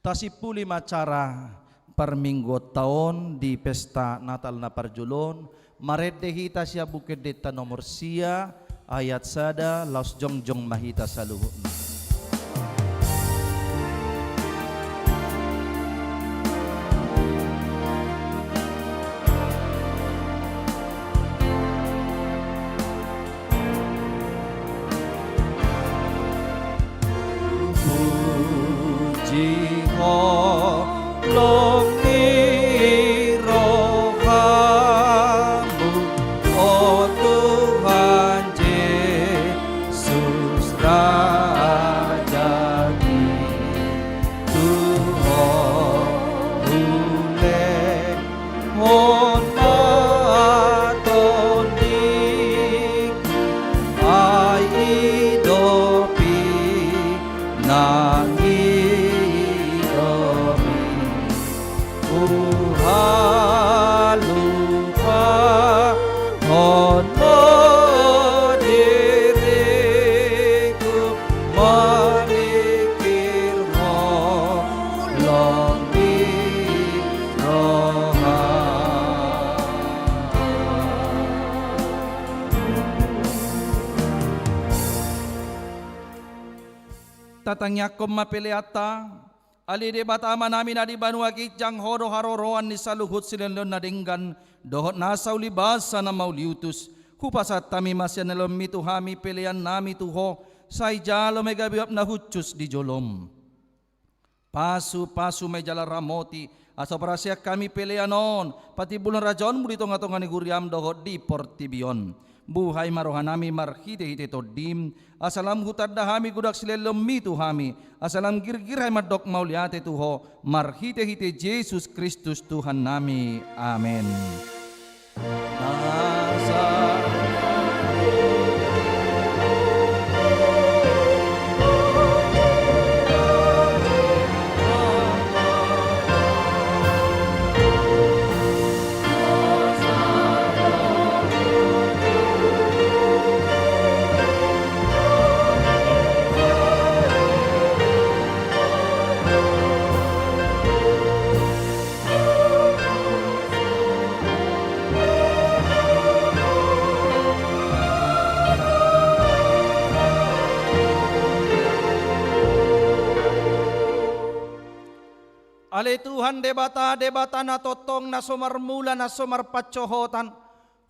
Tasimpuli ma acara parmingguonta on di pesta Natal na parjolo on, marende hita sian Buku Endenta nomor sia, ayat sada, laos jongjong ma hita saluhutna. Puji holong ni rohamu, o Tuhan Jesus Raja i, tu ho ule hon ma tondingku, ai i do pinangido mi. Huhalupahon ma diriku, mamingkir holong ni roha. Tatangiangkon ma peleanta. Ale Debata Amanami na di banua ginjang, Ho do haroroan ni saluhut silehonlehon na denggan dohot nasa ulibasa na mauliutus. Hupasahat hami ma sian lehonmi tu hami peleannami tu Ho, sai jalo ma i gabe uap na hushus di jolom. Pasupasu ma i jala ramoti, asa huparaseang hami pelean on patimbulhon harajaonmu di tongatonga ni huriam dohot di portibi on. Buhai ma rohanami marhitehite Tondim, asa lam hutanda hami godang silehonlehonmi tu hami, asa lam girgir hami mandok mauliate tu Ho marhitehite Jesus Kristus Tuhannami. Amen. Ale Tuhan Debata, Debata na tongtong, na so marmula, na so marpansohotan,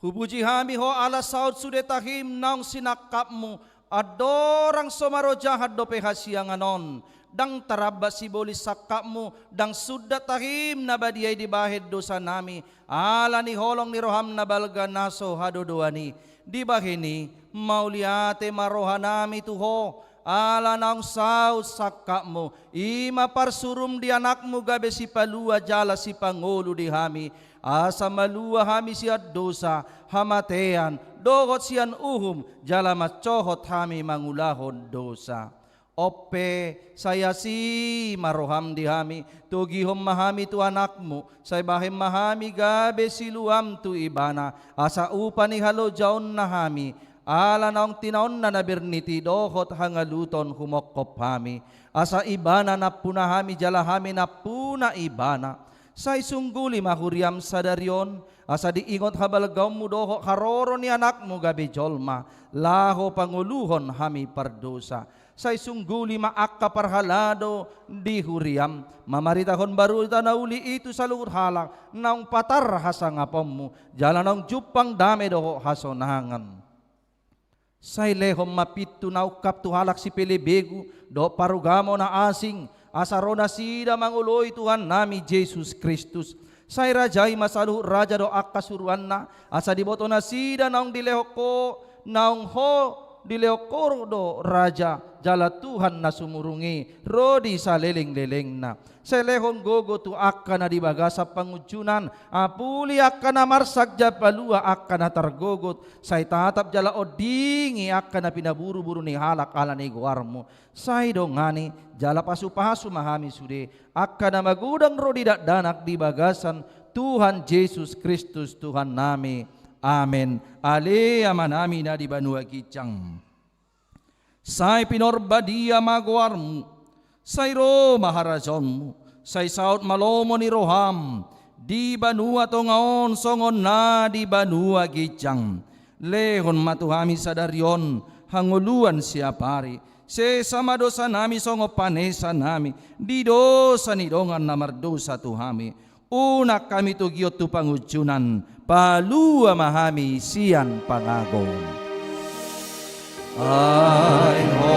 hupuji hami Ho ala saut sude tahim naung sinangkapmu, andorang so marojahan dope hasiangan on. Ndang taramba sibolis sangkapmu, ndang sundat tahim na badia i dibahen dosanami, ala ni holong ni roham na balga na so hadodoan i. Dibahen i, mauliate ma rohanami tu Ho, ala naung saut sangkapmu, i ma parsurum di Anakmu gabe sipalua jala sipangolu di hami, asa malua hami sian dosa, hamatean, dohot sian uhum, jala mansohot hami mangulahon dosa. On pe, sai asi ma roham di hami, togihon ma hami tu Anakmu, sai bahen ma hami gabe siluam tu Ibana, asa upa ni halojaonna hami, ala naung tinaonna na bernit i dohot hangaluton humongkop hami, asa Ibana nampuna hami jala hami nampuna Ibana. Sai sungguli ma huriaM sadari on, asa diingot habalgaonMu dohot haroro ni AnakMu gabe jolma, laho pangoluhon hami pardosa. Sai sungguli ma angka parhalado di huriaM, mamaritahon barita na uli i tu saluhut halak, naung patar hasangaponMu, jala naung jumpang dame dohot hasonangan. Sai lehon ma pintu na ungkap tu halak sipelebegu, dohot parugamo na asing, asa ro nasida mangoloi Tuhannami Jesus Kristus. Sai rajai ma saluhut raja dohot angka suruanna, asa diboto nasida naung dilehon Ho, naung Ho dilehon Ho do raja, jala Tuhan na sumurung i, ro di salelenglelengna. Sai lehon gogo tu angka na di bagasan pangunjunan, apuli angka na marsak jala palua angka na targogot, sai tatap jala ondingi angka na pinaburuburu ni halak ala ni goarMu. Sai dongani jala pasupasu ma hami sude, angka na magodang ro di dakdanak di bagasan Tuhan Jesus Kristus Tuhannami. Amen. Ale Amanami na di banua ginjang. Sai pinarbadia ma goarMu, sai ro ma harajaonMu, sai saut ma lomo ni rohaM, di banua tonga on songon na di banua ginjang. Lehon ma tu hami sadari on hangoluan siapari, sesa ma dosanami songon panesanami di dosa ni dongan na mardosa tu hami. Unang hami togihon tu pangunjunan, palua ma hami sian pangago. Ai ho.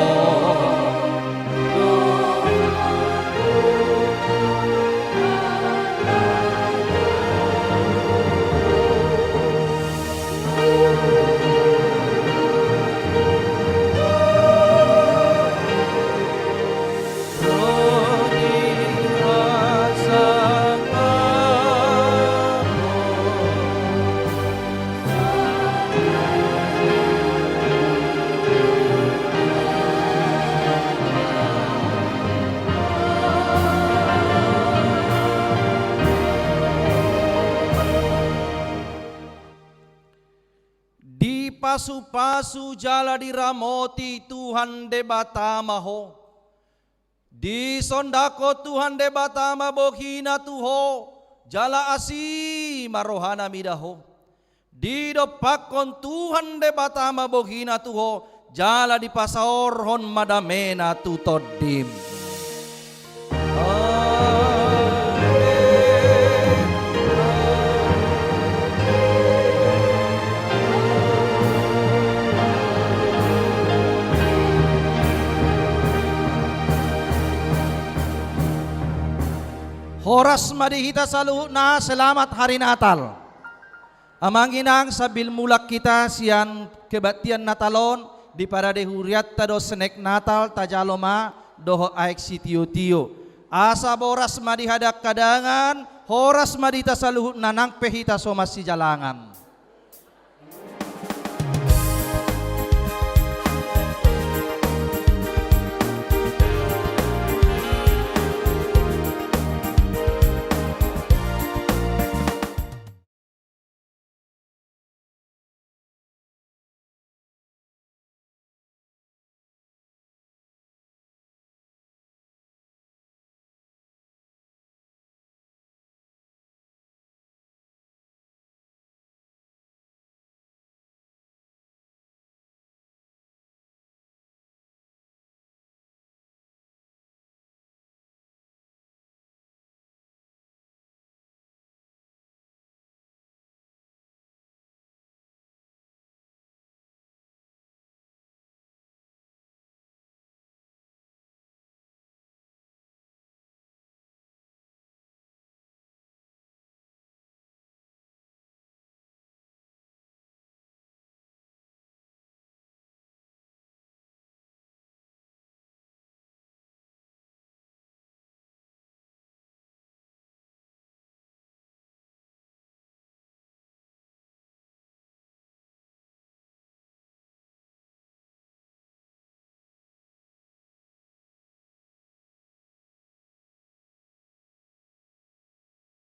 Dipasupasu jala diramoti Tuhan Debata ma ho. Disondangkon Tuhan Debata ma bohina tu ho, jala asi ma rohana mida ho. Didompakkon Tuhan Debata ma bohina tu ho, jala dipasaorhon ma damena tu tondim. Amen. Horas ma di hita saluhutna, selamat hari Natal. Amang inang, sambil mulak hita sian kebaktian Natal on, di parade hurianta do snack Natal, tajalo ma dohot aek sitiotio. Asa boras ma di hadanghadangan, horas ma di hita saluhutna nang pe hita so masijalangan.